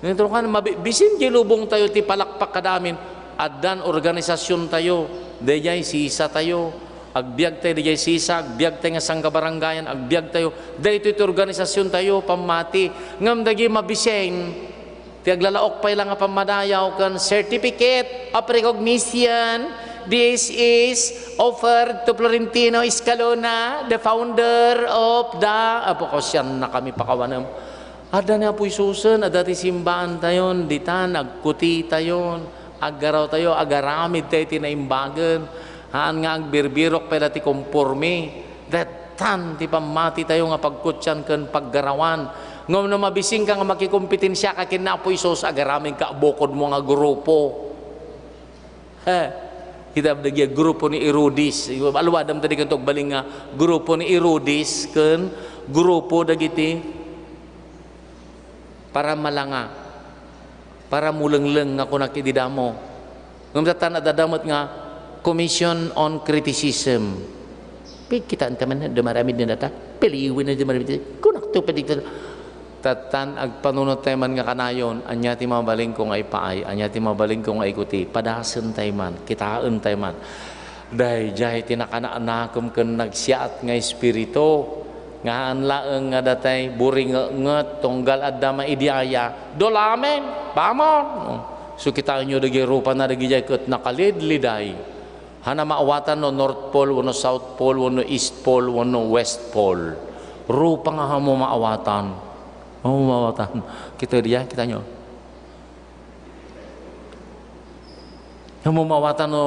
inton no kuan, mabi-, bisin diay lubongtayo ti palakpak kada amin, addan organisasyontayo, daydiay sisatayo. Agbiagtay daydiay sisa, agbiagtay nga sangkabarangayan, agbiagtayo. Daytoy ti organisasyontayo, pammati. Ngem dagiti mabisien, ti aglalaok pay la nga pammadayaw ken certificate of recognition, this is offered to Florentino Escalona, the founder of the, apo, kasiannakami pakawanem. Adda ni Apo Jesusen, adda ti simbaantayon, ditan, agkutitayon, aggarawtayo, agaramidtayo ti naimbagen. Haan nga agbirbirok pay la ti konporme. Dettan ti pammatitayo nga pagkutian ken paggarawan. Ngem no mabisinka nga makikompetensiaka ken ni Apo Jesus, agaramidka a bukodmo nga grupo. He, kita dagiti grupo ni Herodes. Aluadam ta di kanto agbalin nga grupo ni Herodes ken grupo dagiti paramalanga, paramulengleng nga kunak idi damo. Ngem dattan adda met nga Commission on Criticism. Pigkitaenta man, dumaramid na data. Piliwen na dumaramid. Kunak to, pwede ka. Tattan, agpanunottay man nga kanayon, ania ti mabalinko nga ipaay, ania ti mabalinko nga ikuti, padasentay man, kitaentay man. Daydiay ti nakanaknakem ken nagsiaat nga espiritu, nga haan laeng nga datay buringetnget, tunggal adda maidiaya, "Dulamen, bamon!" So, kitaenyo dagiti rupana dagidiay ket nakalidliday. Haan a maawatan no North Pole, wenno South Pole, wenno East Pole, wenno West Pole. Rupa nga ammo maawatan. Ammo maawatan. Kita diay, kitaenyo. Ammo maawatan no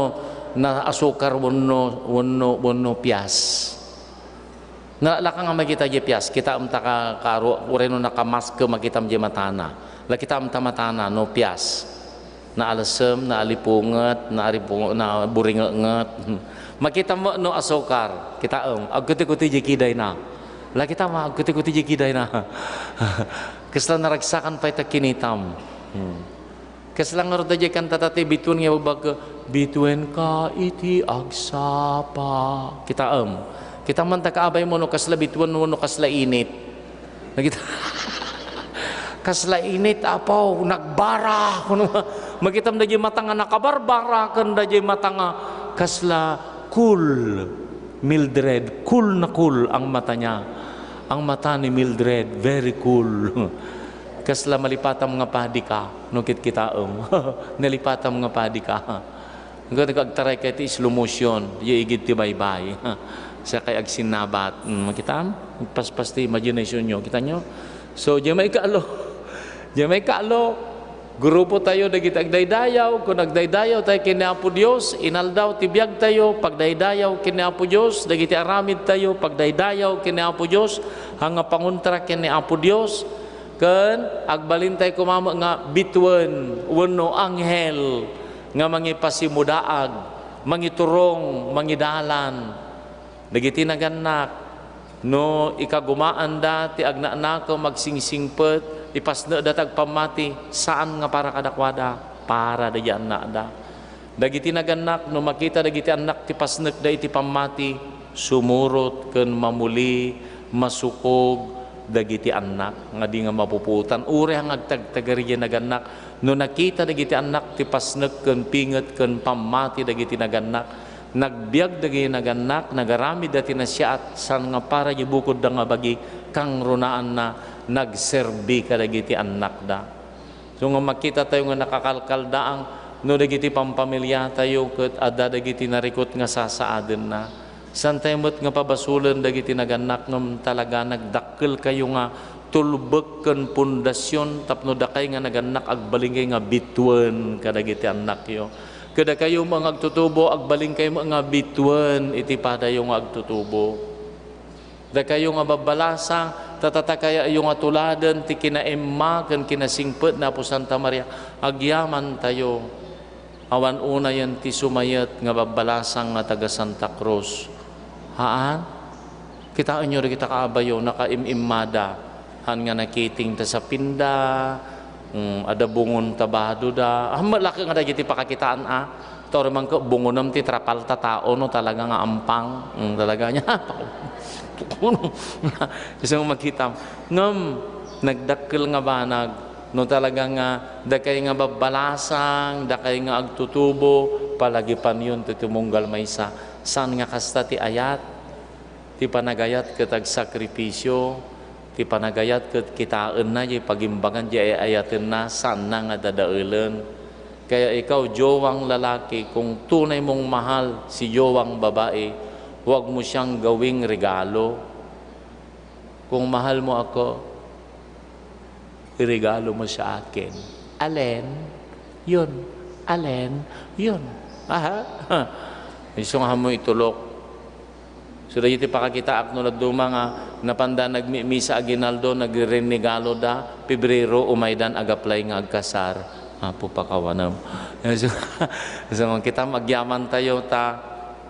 naasukar wenno, wenno, wenno pias. Nalaka nga makita diay pias, kitaem ta ka, karo, uray no nakamask, makitam diay matana. La kitaem ta matana no pias. Naalsem, naalipunget, naaripunget, naburingetnget. Makitam no asukar, kitaem, agkutikuti diay kidayna. La kitaem, agkutikuti diay kidayna. Kasla naragsakan pay ta kinitam. Hmm. Kasla ngarud daydiay kanta ta ti bituen nga ibagbaga, "Bituenka iti agsapa." Kitaem. Kitaem man ta kaabaymo no kasla bituen wenno kasla init. Nakita-, "Kasla init, Apo, nagbara." Kuno, makitam daydiay mata nga nakabarbara ken daydiay mata nga kasla cool. Mildred, cool na cool ang mata niya. Ang mata ni Mildred, very cool. Kasla malipatam nga padika, no kitkitaem. Nalipatam nga padika. Ngem agtaray ka iti slow motion, diay igid ti baybay. Siak ay agsinnabat. Mm, makitam? Paspas ti imagination nyo. Kita nyo? So, diay maikatlo. Diay maikatlo. Grupotayo dagiti agdaydayaw, kun agdaydayawtayo ken ni Apo Dios, inaldaw ti biagtayo, pagdaydayaw ken ni Apo Dios, dagiti aramidtayo, pagdaydayaw ken ni Apo Dios, haan nga pangontra ken ni Apo Dios, ken agbalintay koma met nga bituen wenno anghel nga mangipasimudaag, mangiturong, mangidalan. Dagiti nagannak, no ikagumaanda ti agnanakem, agsingsingpet, ipasnekda ti agpammati, saan nga para kadakuada, para dagiti annakda. Dagiti nagannak, no makita dagiti annak ti pasnekda iti pammati, sumurot ken mamuli, masukog, dagiti annak nga di nga mapupuotan. Uray nga agtagtagari diay nagannak, no nakita dagiti annak ti pasnek ken pinget ken pammati dagiti nagannak, nagbiag dagiti nagannak, nagaramidda ti nasayaat, saan nga para diay bukodda nga bagi, kangrunaanna, nagserbi kadagiti annakda. So nga makita tayo nga nakakalkaldaang no dagiti pampamiliatayo ket adda dagiti narikut nga sasaadenna. Saan tayo met nga pabasolen dagiti nagannak ngem talaga nagdakkelkayo nga tulbek ken pundasion tapno dakay nga nagannak agbalinkayo nga bituen kadagiti annakyo. Kadakayo met nga agtutubo, agbalinkayo met nga bituen iti padayo nga agtutubo. Dakayo nga babbalasang, ta tatakayayo nga tuladen ti kinaimma ken kinasingpet ni Apo Santa Maria, agyamantayo. Awan unayen ti sumayet nga babbalasang nga taga Santa Cruz. Haan? Kitaenyo dagita kaabayo, nakaim-immada. Haan nga nakiting ta sapinda, mm, adda bungon ta badoda. Haan met la ket nga dagiti pakakitaan a. Toro man ket bungonem ti trapal ta tao no talaga nga ampang. Mm, talaga niya. Isu nga makitam. Ngem, nagdakkel nga banag. No talaga nga dakay nga babbalasang, dakay nga agtutubo, palagipanyon ti tumunggal maysa. Saan nga kasta ti ayat? Ti panagayat ket agsakripisio, ti panagayat ket kitaenna diay pagimbagan diay ay-ayatenna, saanna nga dadaelen. Kaya ikaw, jowang lalaki, kung tunay mong mahal si jowang babae, huwag mo siyang gawing regalo. Kung mahal mo ako, iregalo mo sa akin. Alin? Yun. Alin? Yun. Aha. Isu nga mo itulok. So, dagiti pakakitaak no dadduma nga napanda nagmimisa aguinaldo, nagrenegaloda, Pebrero, umaydan agaplay nga agkasar. Apo, pakawanem. So, so, kita, agyamantayo ta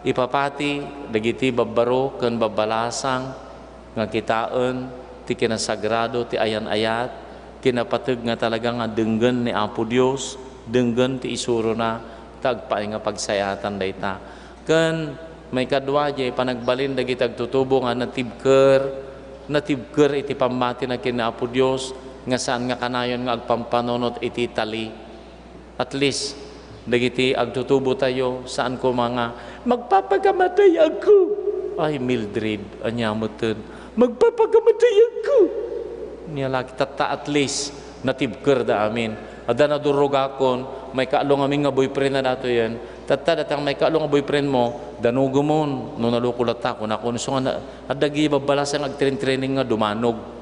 ipapati dagiti babbaro ken babbalasang nga kitaen ti kinasagrado ti ayan-ayat, kinapateg nga talaga nga denggen ni Apo Dios, denggen ti isurona, ta agpaay nga pagsayaatan dayta. Ken maikadua, diay panagbalin dagiti agtutubo nga natibker, natibker iti pammatina ken ni Apo Dios, nga saan nga kanayon nga agpampanunot iti tali. At least, dagiti agtutubo tayo, saan koma nga, "Magpapakamatay ako." Ay, Mildred, ania metten, "Magpapakamatay ako." Nia la ket, tatta, at least, natibkerda amin. Adda nadurrogakon, maikaallo ngamin nga boyfriend na datoyen. Tatta, datang maikaallo nga boyfriend mo, danugemon, no naloko latta, kunakon, isu nga na-, adda gi babbalasang agtrain-training nga dumanog.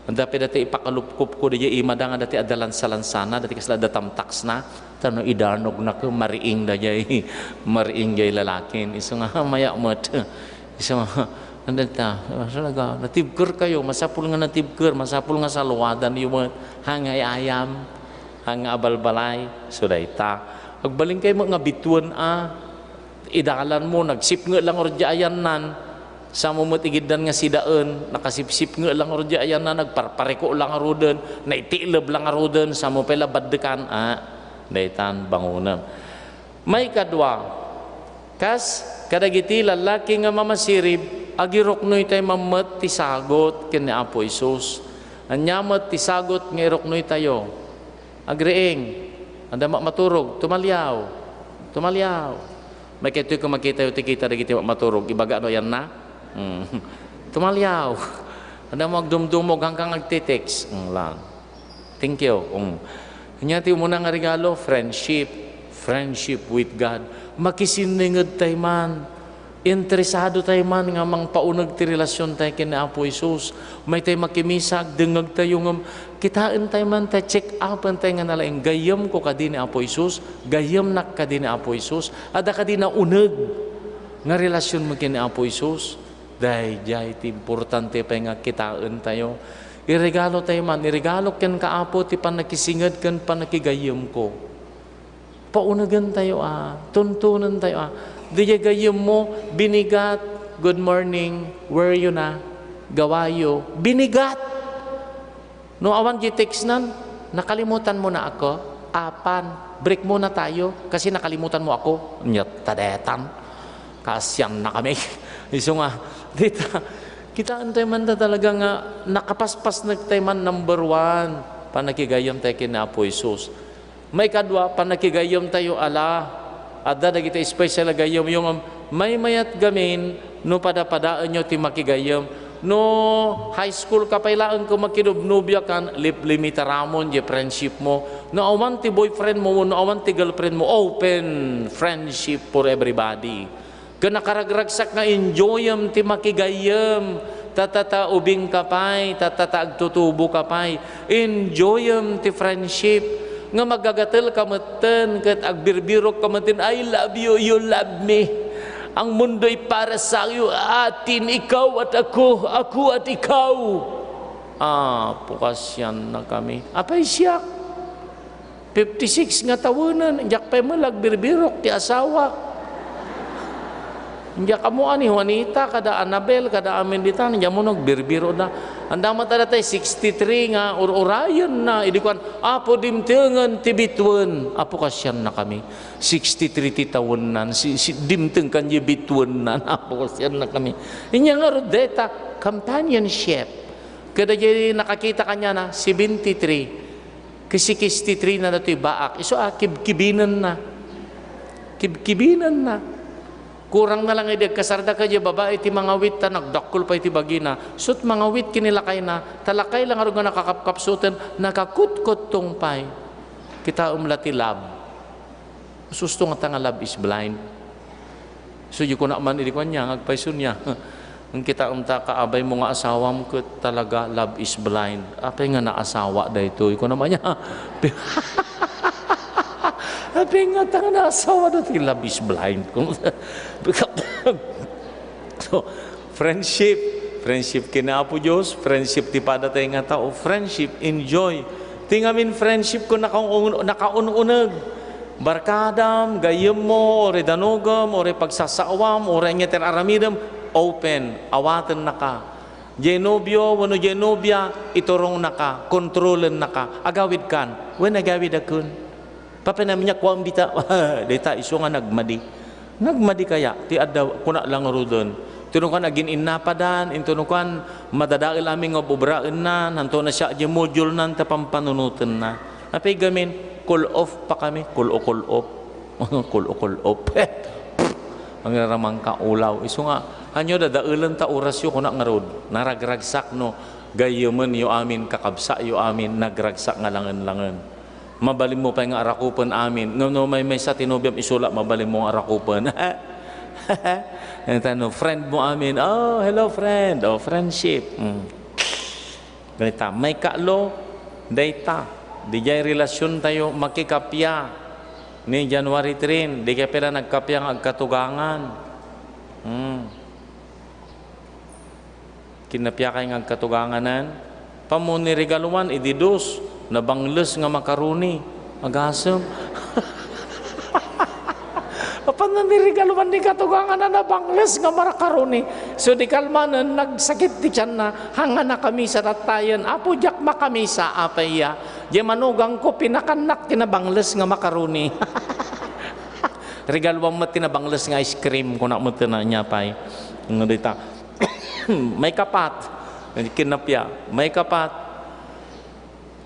Anda pay dati ipakalupkopko, daydiay imada nga dati adda lansa-lansana, dati kasla adda tamtaksna. Ta no idanogna ket mariing daydiay, mariing jay lalakin. Isu nga, maya met. Isu nga, anda ta, talaga, natibkerkayo, masapul nga natibker, masapul nga saluadanyo met. Haan nga ay-ayam, haan nga abalbalay, isu dayta. Agbalinkayo met nga bituen a, idalanmo, nagsipnget lang ngarud diay ayannan. Samo met igiddan nga sidaen, nakasipsipnget lang ngarud diay ayannan, nagparpariko lang ngaruden, naitiileb lang ngaruden, samo pay la baddekan, a, daytan bangonem. Maikadua, kas kadagiti lallaki nga mamasirib, agiruknoytay man met ti sagut ken ni Apo Jesus. Ania met ti sagut nga iruknoytayo? Agriing, adda ma-, maturog, tumaliaw. Tumaliaw. Maikadtoy ko makitayo ti kita dagiti ma-, maturog, ibaga no ayanna? Hmm. Tumaliaw. Adda mo agdumdumog, hanggang agte-text. Hmm, lang. Thank you. Hmm. Ania ti umuna nga regalo? Friendship. Friendship with God. Makisinninged tay man. Interesado tay man nga mangpauneg ti relasion tay ken ni Apo Jesus. Maytay makimisag, dengngeg tayo ngem kitaen tay man ta check upen tay nga nalaing. Gayyemko kadi ni Apo Jesus? Gayyemnak kadi ni Apo Jesus? Adda kadi nauneg nga relasionmo ken ni Apo Jesus? Daydiay ti importante pay nga kitaen tayo. Iregalo tay man, iregalo kenka Apo ti pannakisinged ken pannakigayyemko. Paunegen tayo a, tuntunen tayo a. Diay gayyemmo, binigat, "Good morning, where you na? Gawayo?" Binigat! No awan di textnan, "Nakalimutan mo na ako?" Apan, break muna tayo kasi nakalimutan mo ako. Nya, tadetan. Kaasian na kami. Isu nga, dita, Kitaentayo man ta talaga nga nakapaspasnek tayo man, number one, pannakigayyem tayo ken ni Apo Jesus. Maikadua, pannakigayyem tayo ala. Adda dagiti special a gayyemyo ngem maymayat gamin no padapadaenyo ti makigayyem. No high school ka pay laeng ket makidubnobia kan, limlimitaramon diay friendship mo. No awan ti boyfriend mo, no awan ti girlfriend mo, open friendship for everybody. Ken nakaragragsak nga enjoyem ti makigayyem, ta, ta, ta ubing ka pay, ta, ta, ta agtutubo ka pay. Enjoyem ti friendship, nga magagatel ka metten ket agbirbirok ka metten, "I love you, you love me. Ang mundo'y para sa'yo, atin, ikaw at ako, ako at ikaw." Apo, kasiannakami. Apay siak? Fifty-six nga tawenan, diak pay met la agbirbirok ti asawak. Diak ammoan ni Juanita, kada Annabel, kada amin ditan, diak ammo nagbirbiro da. Anda met a datay sixty-three nga ur-urayenna, idi kuan, "Apo, dimtengen ti bituen." Apo, kasiannakami. Sixty-three ti tawennan, si, si, dimteng kan diay bituennan. Apo, kasiannakami. Inya ngarud dayta, companionship. Kada diay nakakita kaniana, seventy-three. Kisi-, kisti-three na datoy baak. Isu a, kibkibinenna. Kibkibinenna. Kurang na lang idi agkasarda kadiay babai ti mangawit ta nagdakkel pay ti bagina. Sut mangawit ken ni lakayna, ta lakay la ngarud nga nakakapkapsuten, nakakutkuttong pay. Kitaem la ti love. Susto ngata nga love is blind. So, di ko na man idi kuan niya, nga agpayso niya. Ang kitaem ta, kaabaymo nga asawam ket talaga love is blind. Apay nga naasawa daytoy? Kuna man niya, apay nga ta nga naasawa daytoy? Love is blind. So, friendship. Friendship ken ni Apo Dios, friendship ti padatay nga tao, friendship, enjoy. Ti ngamin friendship ko nakaun-, nakaun-uneg. Barkadam, gayyemmo, uray danogem, uray pagsasaawam, uray ania ti aramidem, open, awatennaka. Diay nobio wenno diay nobia, iturongnaka, kontrolennaka. Agawidkan, wen agawidakon. Papanam niya, kuam dita, dita isu nga nagmadi. Nagmadi kaya ti adda, kuna la ngaruden. Intono kuan, agin-innapadan, intono kuan, madadael amin nga ubraenna, nanto na siak diay module nan ta pampanunotenna. Apay gamin, cool off pa kami, cool o cool off. Cool o cool off. Ang raramang kaulaw. Isu nga, "Ania dadaelen ta orasyo?" Kuna ngarud, naragragsak no, gayyemenyo amin, kakabsatyo amin, nagragsak nga langen-langen. Mabalinmo pay nga arakupen amin. No, no, maymaysa ti nobiam, isu la mabalinmo nga arakupen. Ita no, friend mo amin. "Oh, hello, friend." Oh, friendship. Mm. Dayta, maikatlo, dayta. Diay relasiontayo, makikappia. Ni January three, di kayo pala nagkappia nga agkatugangan. Hmm. Kinnapiakay nga agkatuganganan. Pammo ni regaluan, idi dos, nabangles nga macaroni. Agasem. Apan ni regaluan ni katuganganan, nabangles nga macaroni. So, di kalmanen, nagsakit ti tianna, hanga nakamisa tattayen. "Apo, diak makamisa." Apay ya? Diay manugang ko, pinakannak ti nabangles nga macaroni. Regaluan met ti nabangles nga ice cream, kuna met ti na, ania pay. Nga dita. Maikapat, kinnappia. Maikapat,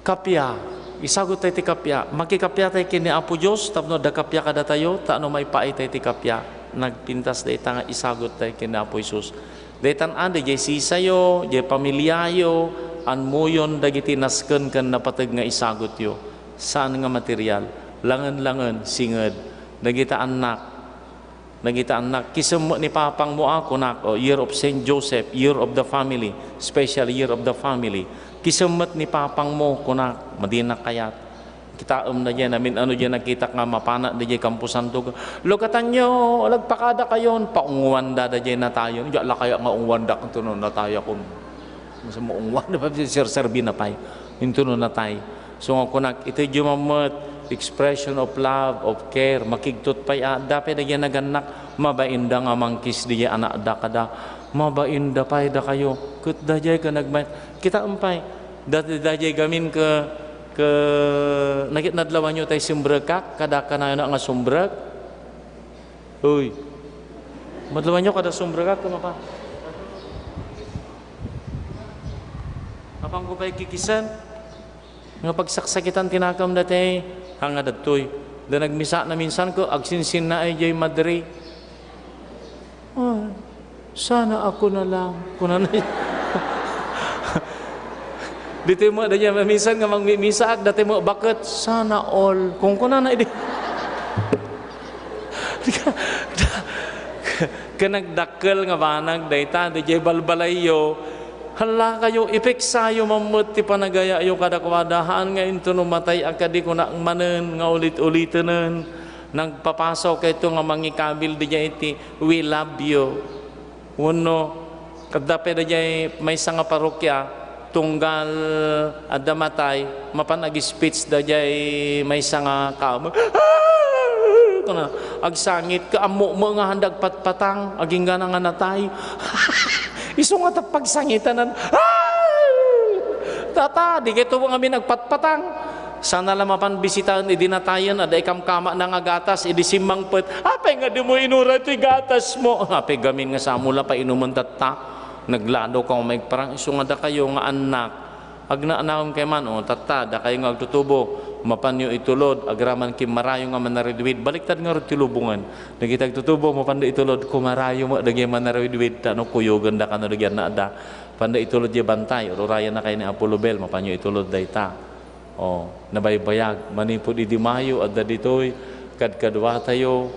kappia. Isagut tayo ti kappia. Makikappia tayo ken ni Apo Dios tapno adda kappia kadatayo, ta no maipaay tayo ti kappia, nagpintas dayta nga isagut tayo ken ni Apo Jesus. Daytan a, diay sisayo, diay pamiliayo, anmoyon dagiti nasken ken napateg nga isagutyo. Saan nga material. Langen-langen, singed. Dagita annak, Dagita annak, "Kisem met ni papangmo a," kunak, "O, Year of Saint Joseph, Year of the Family, special Year of the Family. Kisem met ni papangmo," kunak, "Madinak kayat." Kitaem na diay, amin ano diay nakitak nga mapana diay kamposanto. "Lugatanyo, lagpakadakayon." Paunguanda da diay natayon. Diak la kaya nga unguanda, kanto no natayakon. Masa mo unguanda pa, serserbi na pay. Intono natay. So nga kunak, iti diay mammet, expression of love, of care, makigtot pay a, adda pay dagiti nagannak, mabainda nga mangkiss diay anakda kada, mabainda pay dakayo, ket daydiay ket nagmay-, kitaem pay, da-, daydiay gamin ke, ke, nagit nadlawanyo tay simbrekak, kada kanayon nga sumbrek, Uy. Madlawanyo kada sumbrek, kemapa. Apanko pay kikisen nga pagsaksakitan ti nakem dati, anga dattoy. Da nagmisa naminsan ko, agsinsinna ay jay madre. "Ay, sana ako na lang," kunana. Ditoy mo, da niya, minsan nga mangmimisaak, dati mo, "Bakit? Sana all." Kung kunana, idi. Ken nagdakkel nga banag dayta, dayjay balbalayyo. Hallakayo, ipeksayo mammet ti panagayayo kadakuada, haan nga intono matay a kadi kunak manen nga ulit-ulitenen. Nagpapasaw kayto nga mangikabil dayjay iti "We love you." Wenno, adda pay dayjay maysa nga parokya, tunggal adda matay, mapan ag-speech dayjay maysa nga kaammo. Kuna, agsangit ka, ammo mo nga handa agpatpatang, agingga na nga natay. Isu nga ta pagsangitanan. Tata, di kayto nga amin agpatpatang. Sana la mapan bisitaen idi natayen, adda ikamkamana nga gatas, idi simmangpet, "Apay nga dimo inura ti gatasmo?" Apay gamin nga samo la painumen tatta. Nagladaw ka nga maigparang, isu nga dakayo nga annak. Agnaanaem kay man, o, tatta, dakayo nga agtutubo, mapanyo itulod, agraman ken marayo nga manaridwid, baliktad ngarud ti lubongen. Dagiti agtutubo, mapanda itulod, kumarayo met dagiti manaridwid, ta no kuyogen da kano dagiti annak da. Panda itulod diay bantay, ur-urayan na kay ni Apo Lubel, mapanyo itulod dayta. O, nabaybayag, manipud idi Mayo, adda ditoy, kadkaduatayo,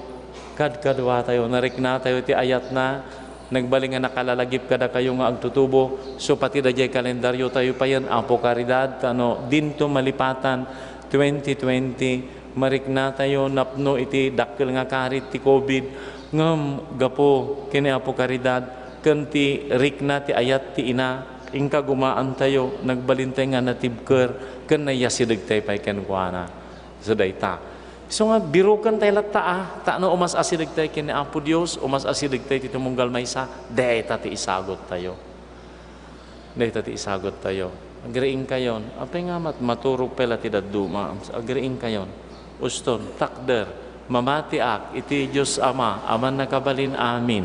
kadkaduatayo, nariknatayo ti ayatna, nagbalin nga nakalalagip kadakayo nga agtutubo, so pati dayjay kalendaryo tayo payen, Apo Caridad, ta no, dinto malipatan, twenty twenty, mariknatayo napno iti dakkel nga karit ti covid, ngem gapu ken ni Apo Caridad, ken ti rikna ti ayat ti ina, inka gumaantayo, nagbalintay nga natibker, ken nayasidegtay pay kenkuana. So dayta. So nga, birukentay latta, a, ta no umas-asidegtay ken ni Apo Dios, umas-asidegtay ti tumunggal maysa, dayta ti isaguttayo. Dayta ti isaguttayo. Agriingkayon, apay nga mat-, maturog pay la ti dadduma, agriingkayon. Uston, takder, mamatiak iti Dios Ama a Mannakabalin-amin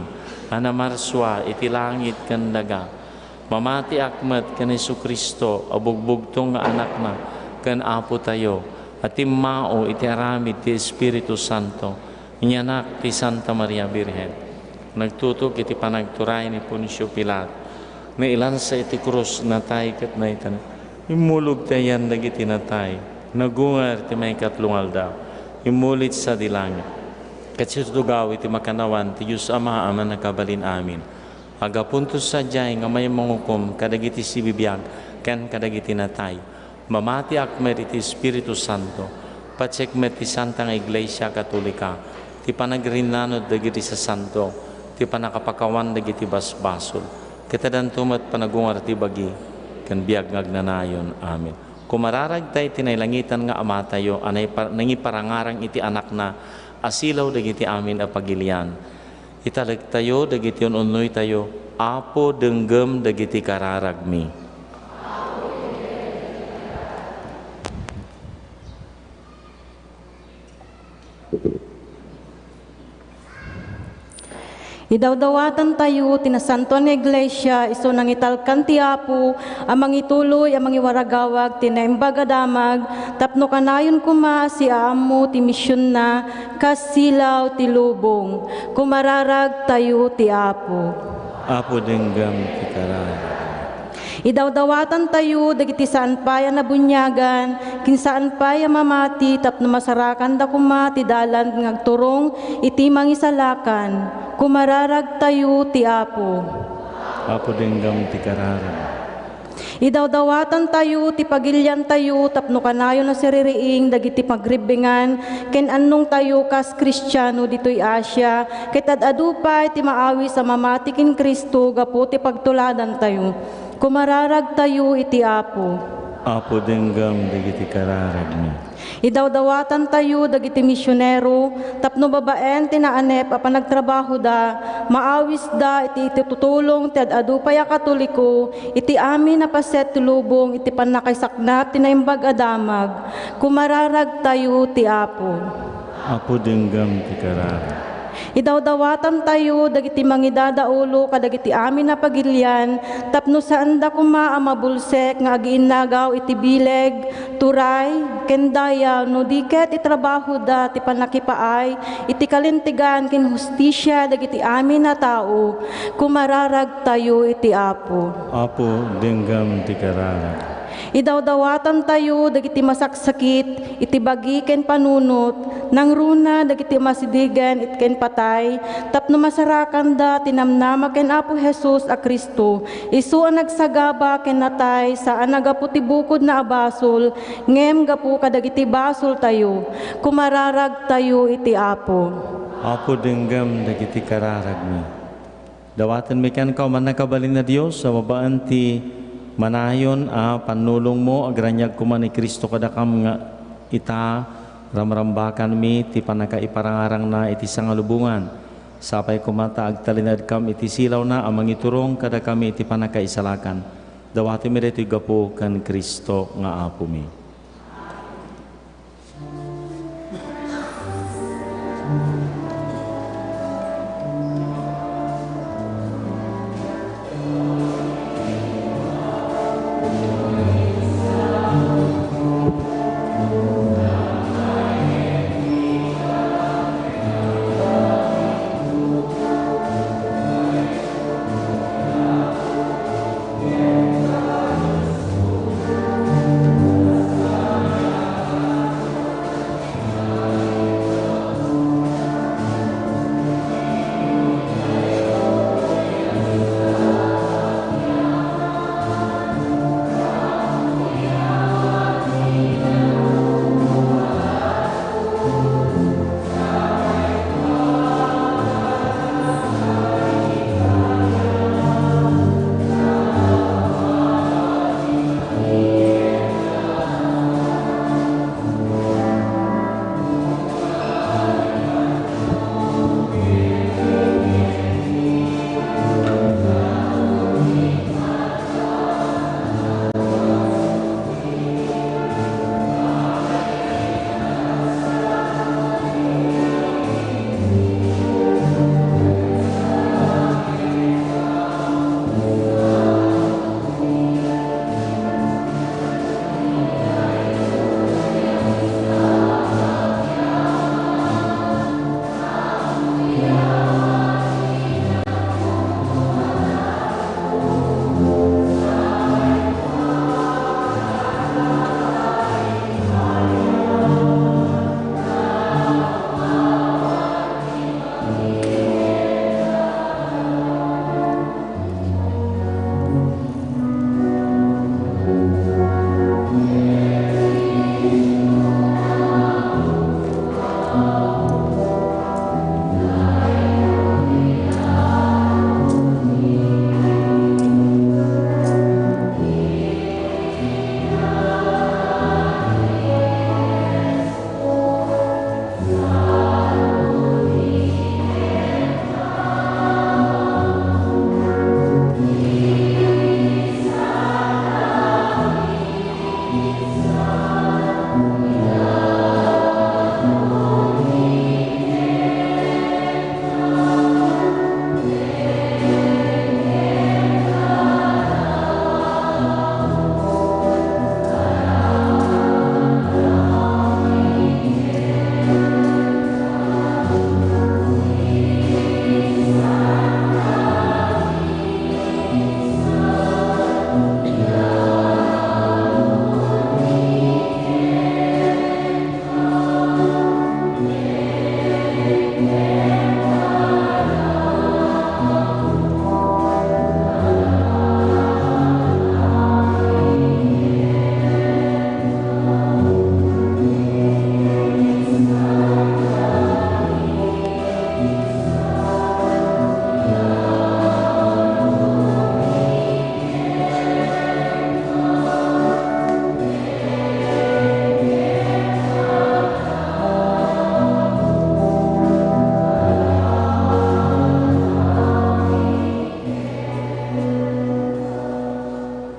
a namarsua iti langit ken daga. Mamatiak met ken Jesu-Cristo a bugbugtong nga Anakna ken Apotayo a timmao iti aramid ti Espiritu Santo, inyanak ti Santa Maria Birhen. Nagtutok iti panagturay ni Poncio Pilato. Nailansa iti krus, natay ket naitanem. Immulog ti ayan dagiti natay. Nagungar ti maikatlo nga aldaw. Immuli sadi langit. Ket situtugaw iti makannawan ti Dios Ama a Mannakabalin-amin. Agapunto sadiay nga mayat mangukom kadagiti sibibiag ken kadagiti natay. Mamatiak met iti Espiritu Santo, patiek met ti Santa nga Iglesia Katolika, ti panagrinnanod dagiti sasanto, ti pannakapakawan dagiti basbasol, ket addanto met panagungar ti bagi ken biag nga agnanayon. Amen. Kumararagtay ti nailangitan nga Amatayo a naipar-, nangiparangarang iti Anakna a silaw dagiti amin a pagilian. Italektayo dagiti un-unnoytayo, Apo, denggem dagiti kararagmi. Idawdawatantayo ti nasantoan nga iglesia, isu nangitalkan ti Apo a mangituloy a mangiwaragawag ti Naimbag a Damag tapno kanayon koma a siaammo ti misionna kas silaw ti lubong. Kumararagtayo ti Apo. Apo, denggem ti kararag. Idawdawatantayo dagiti saan pay a nabuniagan ken saan pay a mamati tapno masarakanda koma ti dalan nga agturong iti mangisalakan. Kumararagtayo ti Apo. Apo, denggem ti kararag. Idawdawatantayo ti pagiliantayo tapno kanayon a siririing dagiti pagribbingan ken annongtayo kas Kristiano ditoy Asia, ket ad-adu pay ti maawis a mamati ken Cristo gapu ti pagtuladantayo. Kumararagtayo iti Apo. Apo, denggem dagiti kararagmi. Idawdawatantayo dagiti misionero tapno babaen ti naanep a panagtrabahoda, maawisda iti, iti tutulong ti ad-adu pay a Katoliko iti amin a paset ti lubong iti pannakaisaknap ti Naimbag a Damag. Kumararagtayo ti Apo. Apo, denggem ti kararag. Idawdawatantayo dagiti mangidadaulo kadagiti amin a pagilian tapno saanda koma a mabulsek nga agiinnagaw iti bileg, turay, ken daya no di ket itrabahoda ti pannakipaay iti kalintegan ken hustisia dagiti amin a tao. Kumararagtayo iti Apo. Apo, denggem ti kararag. Idawdawatantayo dagiti masaksakit iti bagi ken panunot, nangruna dagiti masidegen it ken patay, tapno masarakanda ti namnama ken Apo Jesus a Cristo, isu a nagsagaba ken natay, saan a gapu ti bukodna a basol, ngem gapu kadagiti basoltayo. Kumararagtayo iti Apo. Apo, denggem dagiti kararagmi. Dawatenmi kenka, O Mannakabalin a Dios, a babaen ti manayon a pannulongmo, agraniag koma ni Cristo kadakam nga ita, ramrambakanmi ti pannakaiparangarangna iti sangalubongan. Sapay koma ta agtalinaedkam iti silawna a mangiturong kadakami iti pannakaisalakan. Dawatenmi daytoy gapu ken Cristo nga Apomi.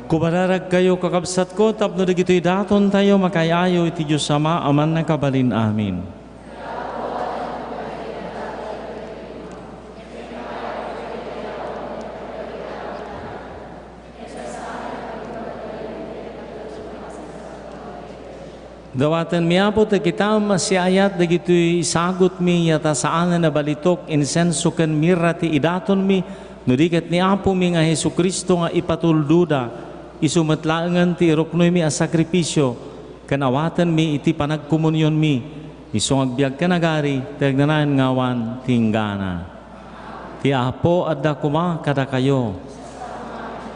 Kumararagkayo, kakabsatko, tapno dagitoy datontayo makaay-ayo iti Dios Ama a Mannakabalin Amin. Dawatenmi, Apo, ta kitaem a siaayat dagitoy sagutmi, ya ta saanen a balitok, insenso ken mirra ti idatonmi, no di ket ni Apomi nga Jesu-Cristo nga ipatuldoda. Isu met laengen ti iruknoymi a sakrifisio, ken awatenmi iti panagkomunionmi. Isu nga agbiag ken agari ti agnanayon nga awan ti inggana. Ti Apo adda koma kadakayo.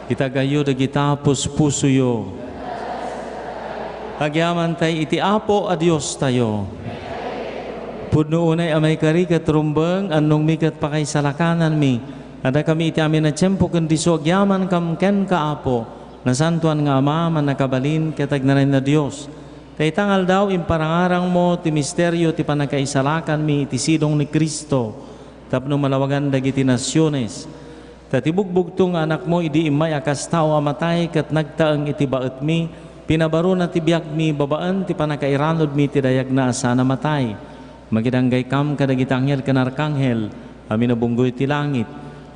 Itagayyo dagita puspusoyo. Agyamantay iti Apo a Diostayo. Pudno unay a maikari ket rumbeng, annongmi ket pakaisalakananmi. Adda kami iti amin a tiempo ken disso agyamankam kenka, Apo, nasantoan nga Ama, mannakabalin ket agnanayon a Dios. Ta ita nga aldaw, imparangarangmo ti misterio ti pannakaisalakanmi iti sidong ni Cristo tapno malawagan dagiti nasiones. Ta ti bugbugto nga Anakmo idi immay a kas tao a matay ket nagtaeng iti baetmi, pinabarona ti biagmi babaen ti pannakairanudmi ti dayagna a saan a matay. Makidanggaykam kadagiti anghel ken arkanghel, amin a bunggoy ti langit.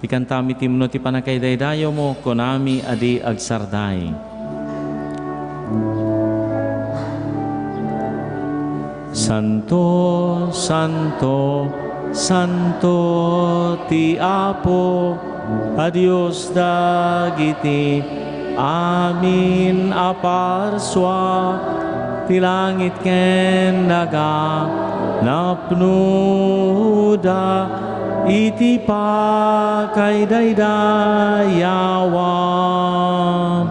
Ikantami ti imno ti pannakaidaydayawmo, kunami a di agsarday. Santo, santo, santo ti Apo a Dios dagiti amin a parsua. Ti langit ken daga napnoda iti pakaidaydayawan.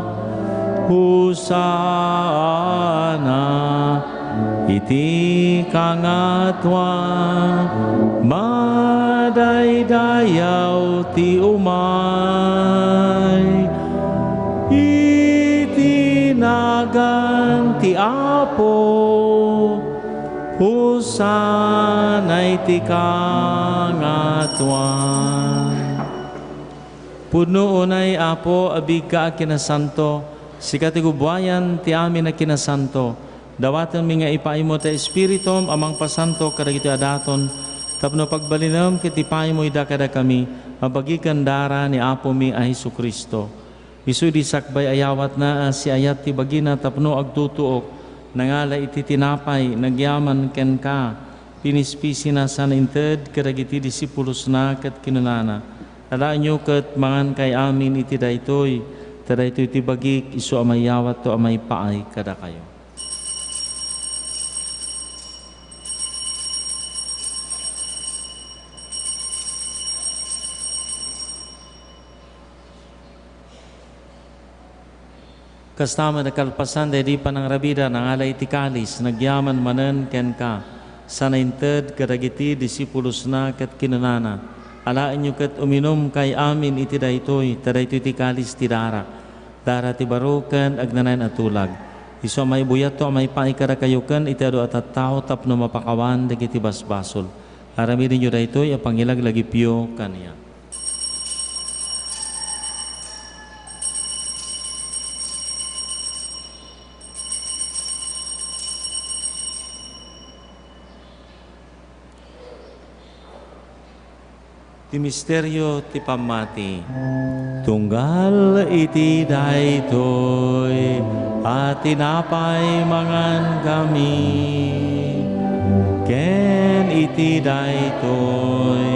Hosanna iti kangatoan. Madaydayaw ti umay iti nagan ti Apo. Hosanna iti kangatoan. Pudno unay, Apo, a biigka a kinasanto, sika ti gubuayan ti amin a kinasanto. Dawatenmi nga ipaaymo ti Espiritum a mangpasanto kadagitoy a daton, tapno pagbalinem ket ipaaymo ida kadakami a bagi ken dara ni Apomi a Jesu-Cristo. Isu idi sakbay a yawatna a siayat ti bagina tapno agtutuok, nangala iti tinapay, nagyaman kenka, pinispisina sana inted kadagiti disipulosna ket kinunana, "Alaenyo ket mangankay amin iti daytoy, ta daytoy ti bagik, isu a mayawatto a maipaay kadakayo." Kasta met a kalpasan daydi panangrabida, nangala iti kalis, nagyaman manen kenka, sana inted kadagiti disipulosna ket kinunana, "Alaenyo ket uminumkay amin iti daytoy, ta daytoy ti kalis ti darak, dara ti baro ken agnanayon a tulag. Isu a maibuyatto a maipaay kadakayo ken iti adu a tattao tapno mapakawan dagiti basbasol. Aramidenyo daytoy a pangilaglagipyo kaniak." Ti misterio ti pammati. Tunggal iti daytoy a tinapay mangankami, ken iti daytoy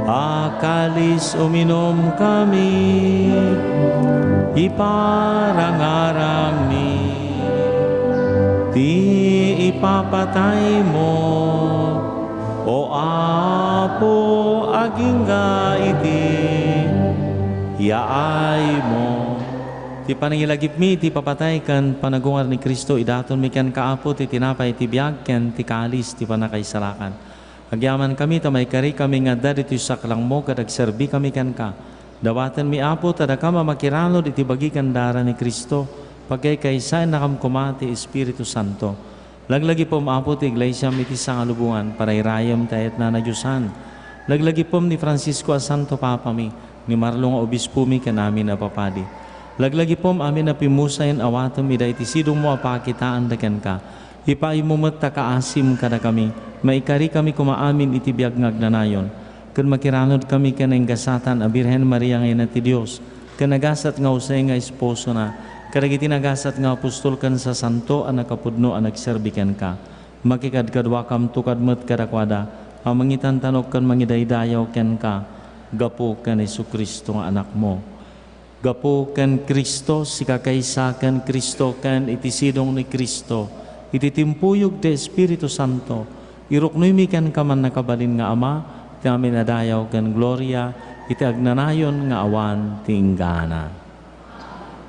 a kalis uminumkami, iparangarangmi ti ipapataymo, O Apo, agingga iti yaaymo. Ti panangilagipmi iti ipapatay ken panagungar ni Cristo, idatonmi kenka, Apo, ti tinapay ti biag ken ti kalis ti pannakaisalakan. Agyamankami ta maikarikami nga adda ditoy saklangmo ket agserbikami kenka. Dawatenmi, Apo, ta dakam a makiranud iti bagi ken dara ni Cristo, pagkaykaysaennakam koma ti Espiritu Santo. Laglagipem, Apo, ti iglesiam iti sangalubongan, parairayem ti ayatna a nadiosan. Laglagipem ni Francisco a Santo Papami, ni Marlo nga Obispomi ken amin a papadi. Laglagipem amin a pimmusayen, awatem ida iti sidongmo a pakitaanda kenka. Ipaaymo met ta kaasim kadakami, maikarikami koma amin iti biag nga agnanayon, ken makiranudkami ken nainggasatan a Birhen Maria nga Ina ti Dios, ken nagasat nga Jose nga esposona, kadagiti nagasat nga apostol ken sasanto a nakapudno a nagserbi kenka. Makikadkaduakamto kad met kadakuada a mangitantanok ken mangidaydayaw kenka gapu ken Jesu-Cristo nga Anakmo. Gapu ken Cristo, sika kaysa ken Cristo, ken iti sidong ni Cristo, iti timpuyog ti Espiritu Santo, iruknoymi kenka, mannakabalin nga Ama, ti amin a dayaw ken gloria iti agnanayon nga awan ti inggana.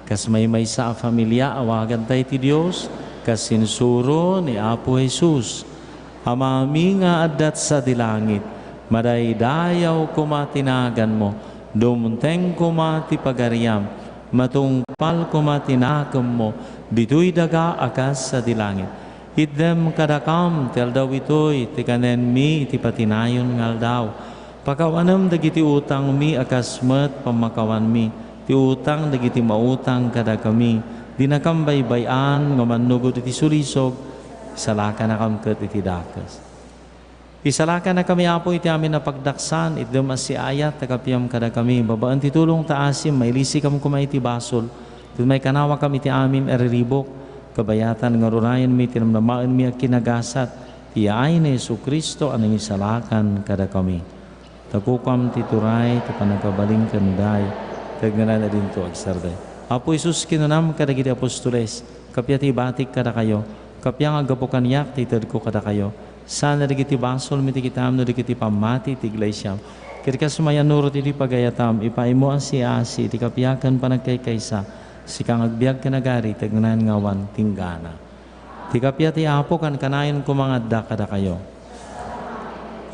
Kas maymaysa a familia, awaganta iti Dios, kas insuro ni Apo Jesus. Amami nga adda sadi langit, madaydayaw koma ti naganmo, dumteng koma ti pagariam, matungpal koma ti nakemmo, ditoy daga a kas sadi langit. Itdem kadakam ti aldaw itoy ti kanenmi iti patinayon nga aldaw. Pakawanem dagiti utangmi a kas met pammakawanmi ti utang dagiti mautang kadakami. Dinakam baybay-an nga mannugod iti sulisog, isalakanakam ket iti dakes. Isalakanakami, Apo, iti amin a pagdaksan, itdem a siayat ta kapiam kadakami. Babaen ti tulong ta asim, mailisikam koma iti basol, ket maikanawakam iti amin a riribuk. Kabayatan nga rurayenmi ti namnamaenmi a kinagasat, ti yaay ni Jesu-Cristo a nangisalakan kadakami. Takukam ti turay, ti pannakabalin ken daydayaw, ti agnanayon a dinto agsardeng. Apo Jesus, kinunam kadagiti apostoles, kappia ti ibatik kadakayo, kappia nga aggapu kaniak ti itedko kadakayo, saan a dagiti basolmi ti kitaem no dagiti pammati ti iglesiam. Ket kas mayannurot iti pagayatam, ipaaymo a siasi iti kappia ken panagkaykaysa, sika nga agbiag ken agari ti agnanayon nga awan ti inggana. Ti kappia ti Apo kankanayon koma nga adda kadakayo.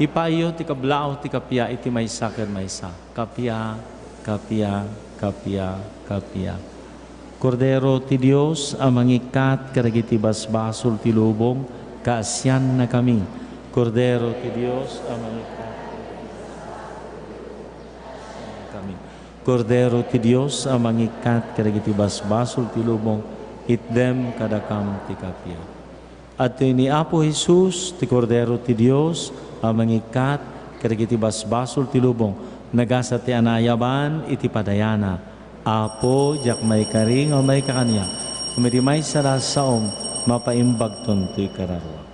Ipaayyo ti kablaaw ti kappia iti maysa ken maysa. Kappia, kappia, kappia, kappia. Kordero ti Dios a mangikkat kadagiti basbasol ti lubong, kaasiannakami. Kordero ti Dios a mangikkat kami. Kordero ti Dios a mangikkat kadagiti basbasol ti lubong, itdem kadakam ti kappia. Adtoy ni Apo Jesus, ti Kordero ti Dios a mangikkat kadagiti basbasol ti lubong, nagasat ti anayaban iti padayana. Apo, diak maikari nga umayka kaniak, ngem idi maysa la a saom, mapaimbagton toy kararuak.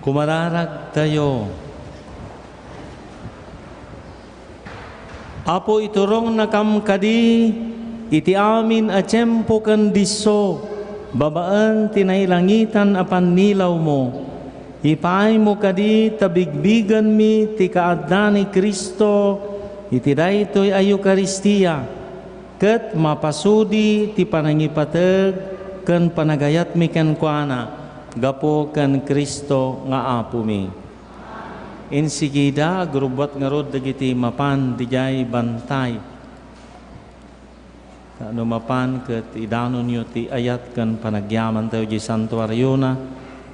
Umararagtayo. Apo, iturongnakam kadi iti amin a tiempo ken disso babaen ti nailangitan a pannilawmo. Ipaaymo kadi ta bigbigenmi ti kaadda ni Cristo iti daytoy a Eukaristia, ket mapasudi ti panangipateg ken panagayatmi kenkuana gapu ken Cristo nga Apomi. Insigida, agrubbuat ngarud dagiti mapan didiay bantay. Ta no mapan ket idanonyo ti ayat ken panagyamantayo diay santuariona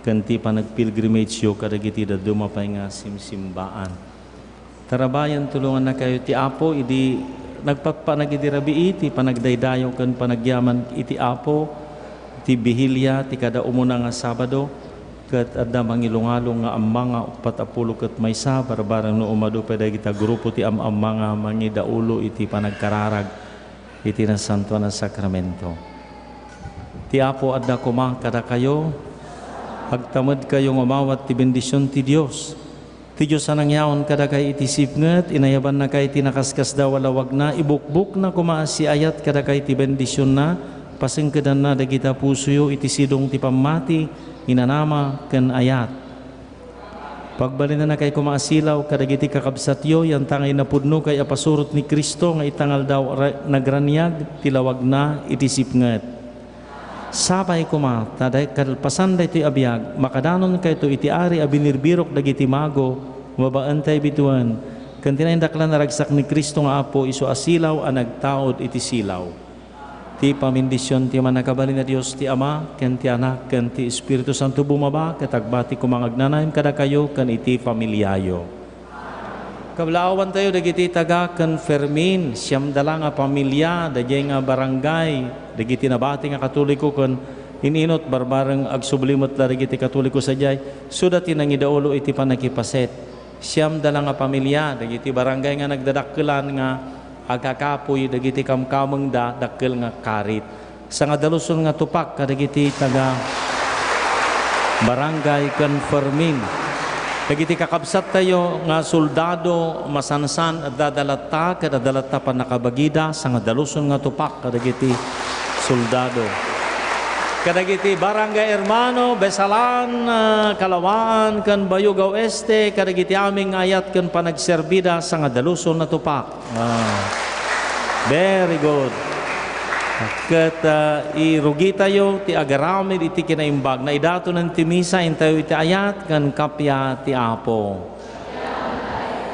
ken ti panagpilgrimageyo kadagiti dadduma pay nga simsimbaan. Tarabayan, tulongannakayo ti Apo idi nagpatpanag idi rabii ti panagdaydayaw ken panagyaman iti Apo, ti Bihilia ti kada umuna nga Sabado, ket adda mangilungalung nga amma nga uppat a pulo ket maysa, barbareng no umadu pay dagita grupo ti am-amma nga mangidaulo iti panagkararag iti Nasantoan a Sakramento. Ti Apo adda koma kadakayo. Agtamedkayo nga umawat ti bendision ti Dios. Ti Dios a nangyaon kadakay iti sipnget, inayabannakay ti nakaskasdaaw a lawagna, ibukbokna koma a siayat kadakay ti bendisionna, pasengkedanna dagita pusoyo iti sidong ti pammati, inanama, ken ayat. Pagbalinannakay koma a silaw kadagiti kakabsatyo, yantangay napudnokay a pasurot ni Cristo nga ita nga aldaw ra-, nagraniag ti lawagna iti sipnget. Sapay koma, ta day-, kalpasan daytoy a biag, makadanonkayto iti ari a binirbirok dagiti mago, babaen tay bituen, ken ti naindaklan a ragsak ni Cristo nga Apo, isu a silaw a nagtaud iti silaw. Ti pamindision ti Mannakabalin a Dios ti Ama, ken ti Anak, ken ti Espiritu Santo bumaba, ket agbati koma nga agnanayon kadakayo ken iti familiayo. Kablaawantayo dagiti taga ken Fermin, siamda la nga pamilia, daydiay nga barangay, dagiti nabati nga Katoliko ken in-inut, barbareng agsubli met la dagiti Katoliko sadiay, suda ti nangidaulo iti pannakipaset. Siamda la nga pamilia, dagiti barangay nga nagdadakkelan nga agkakapuy dagiti kamkamengda, dakkel nga karit. Sangadaluson nga tupak kadagiti taga Barangay ken Fermin. Dagiti kakabsattayo nga soldado, masansan, adda latta ket adda latta pannakabagida, sangadaluson nga tupak kadagiti soldado. Kadagiti Barangay Hermano, Besalan, ah, Kalawaan, ken Bayugaw Este, kadagiti amin nga ayat ken panagserbida, sangadaluson nga tupak. Ah, very good. Ket, ah, irugitayo ti agaramid iti kinaimbag. Naidatonen ti misa, intayo iti ayat ken kappia ti Apo.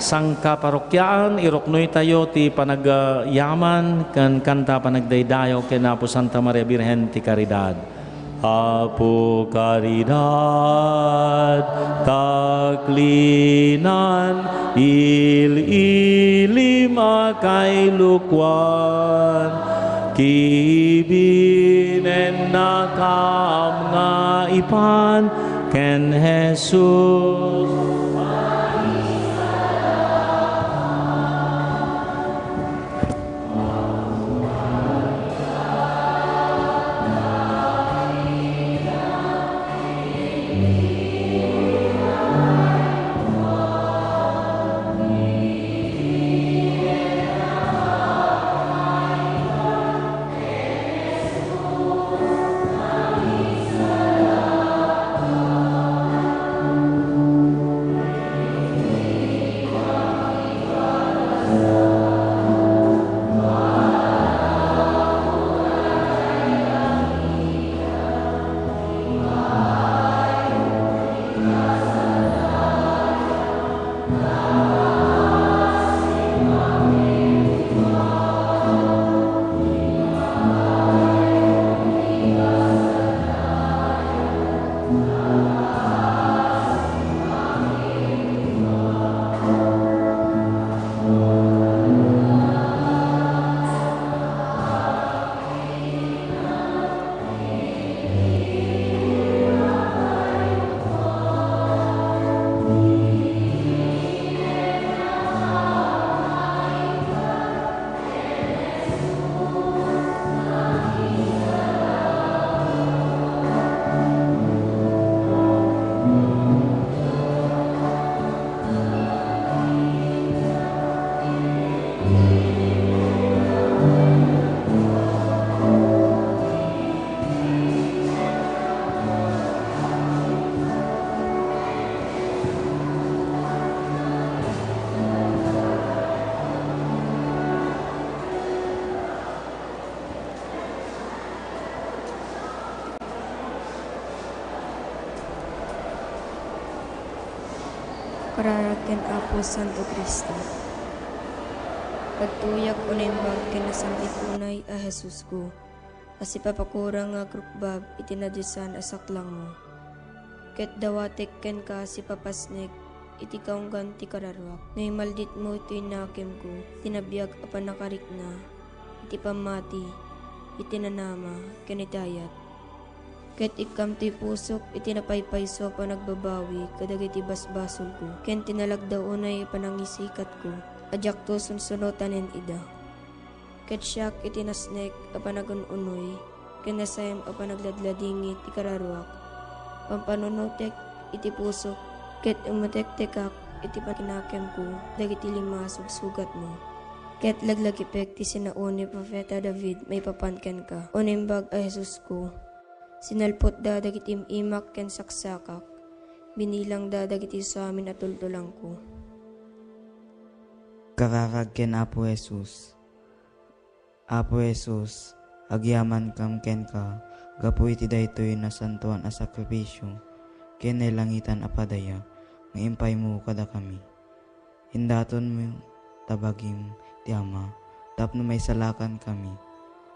Sangkaparokiaan, iruknoytayo ti panagyaman ken kanta panagdaydayaw ken Apo Santa Maria Birhen ti Caridad. Apo Caridad, taklinan, il-ilim a kailukoan, kibinennakam nga ipan ken Jesus. Kararag ken Apo Santo Cristo. Agtuyag o naimbag ken nasangit unay a Jesusko, a sipapakurang nga agrukbab iti nadiosan a saklangmo. Ket dawatek kenka sipapasnek iti kaunggan ti kararuak. No imalditmo iti nakemko, ti nabiag a pannakarikna, iti pammati, iti nanama, ken iti ayat. Ket ikkam ti pusok iti napaypayso a panagbabawi kadagiti basbasolko, ken ti nalagda unay a panangisikatko a diakto sunsunotanen ida. Ket siak iti nasnek a panagun-unoy, ken nasayam a panagladladingit ti kararuak. Pampanunotek iti pusok, ket imutektekak iti pakinakemko dagiti lima a sugsugatmo. Ket laglagipek ti sinao ni Profeta David maipapan kenka, o Naimbag a Jesusko. Sinalpotda dagiti im-imak ken saksakak. Binilangda dagiti samin a tultulangko. Kararag ken Apo Jesus. Apo Jesus, agyamankam kenka gapu iti daytoy nasantoan a sakrifisio ken nailangitan a padaya nga impaymo kadakami. Indatonmo ta bagim ti Ama tapno maisalakankami.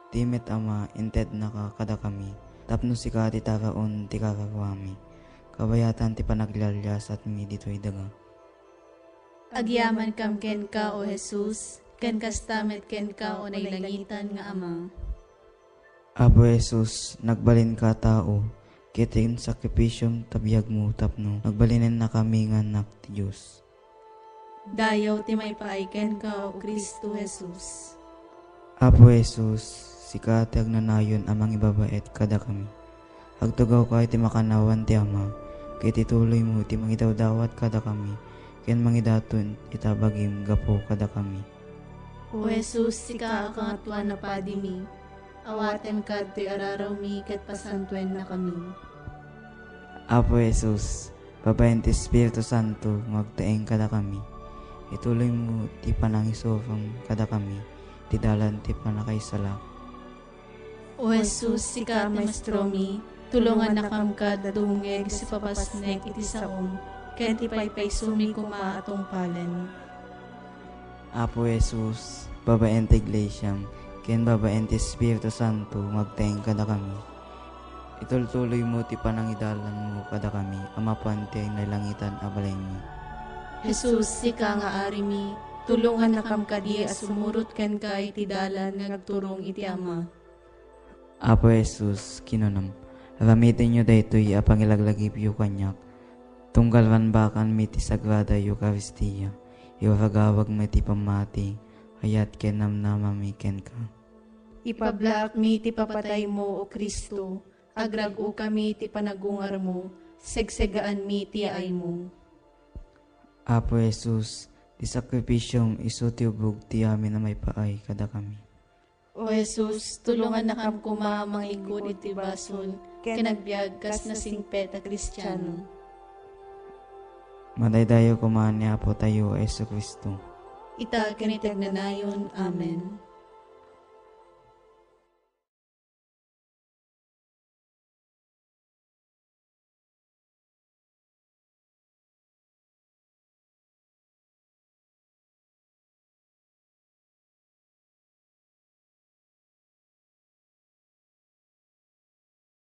Ti met Ama, intednaka kadakami tapno sika ti taraon ti kararuami, kabayatan ti panaglialiasatmi ditoy daga. Agyamankam kenka, O Jesus, ken kasta met kenka, O nailangitan nga Ama. Apo Jesus, nagbalinka a tao, ket insakrifisiom ta biagmo tapno nagbalinennakami nga annak ti Dios. Dayaw ti maipaay kenka, O Cristo Jesus. Apo Jesus, sika ti agnanayon a mangibabaet kadakami. Agtugawka iti makannawan ti Ama, ket ituloymo ti mangidawdawat kadakami, ken mangidaton ita bagim gapu kadakami. O Jesus, sika a Kangatoan a Padimi, awatenka ditoy ararawmi ket pasantuennakami. Apo Jesus, babaen ti Espiritu Santo nga agtaeng kadakami, ituloymo ti panangisurom kadakami ti dalan ti pannakaisala. O Jesus, sika a Maestromi, tulongannakam kad dumngeg sipapasnek iti saom, ken ti paypaysomi koma a tungpalen. Apo Jesus, babaen ti Iglesiam, ken babaen ti Espiritu Santo nga agtaeng kadakami, itultuloymo ti panangidalanmo kadakami a mapan ti nailangitan a balaymi. Jesus, sika nga Arimi, tulongannakam kadi a sumurot kenka iti dalan nga agturong iti Ama. Apo Jesus, kinunam, aramidenyo daytoy a pangilaglagipyo kaniak, tunggal ranbakanmi ti Sagrada Eukaristia, iwaragawagmi ti pammati, ayat ken namnamami kenka. Ipablaakmi ti papataymo, O Cristo, agrag-okami ti panagungarmo, segsegaanmi ti yaaymo. Apo Jesus, ti sakrifisiom isu ti ubog ti amin a maipaay kadakami. O Jesus, tulongannakam koma a mangikkud iti basol ken agbiag kas nasingpet a Kristiano. Madaydayaw koma ni Apotayo a Jesu-Cristo. Ita ken iti agnanayon. Amen.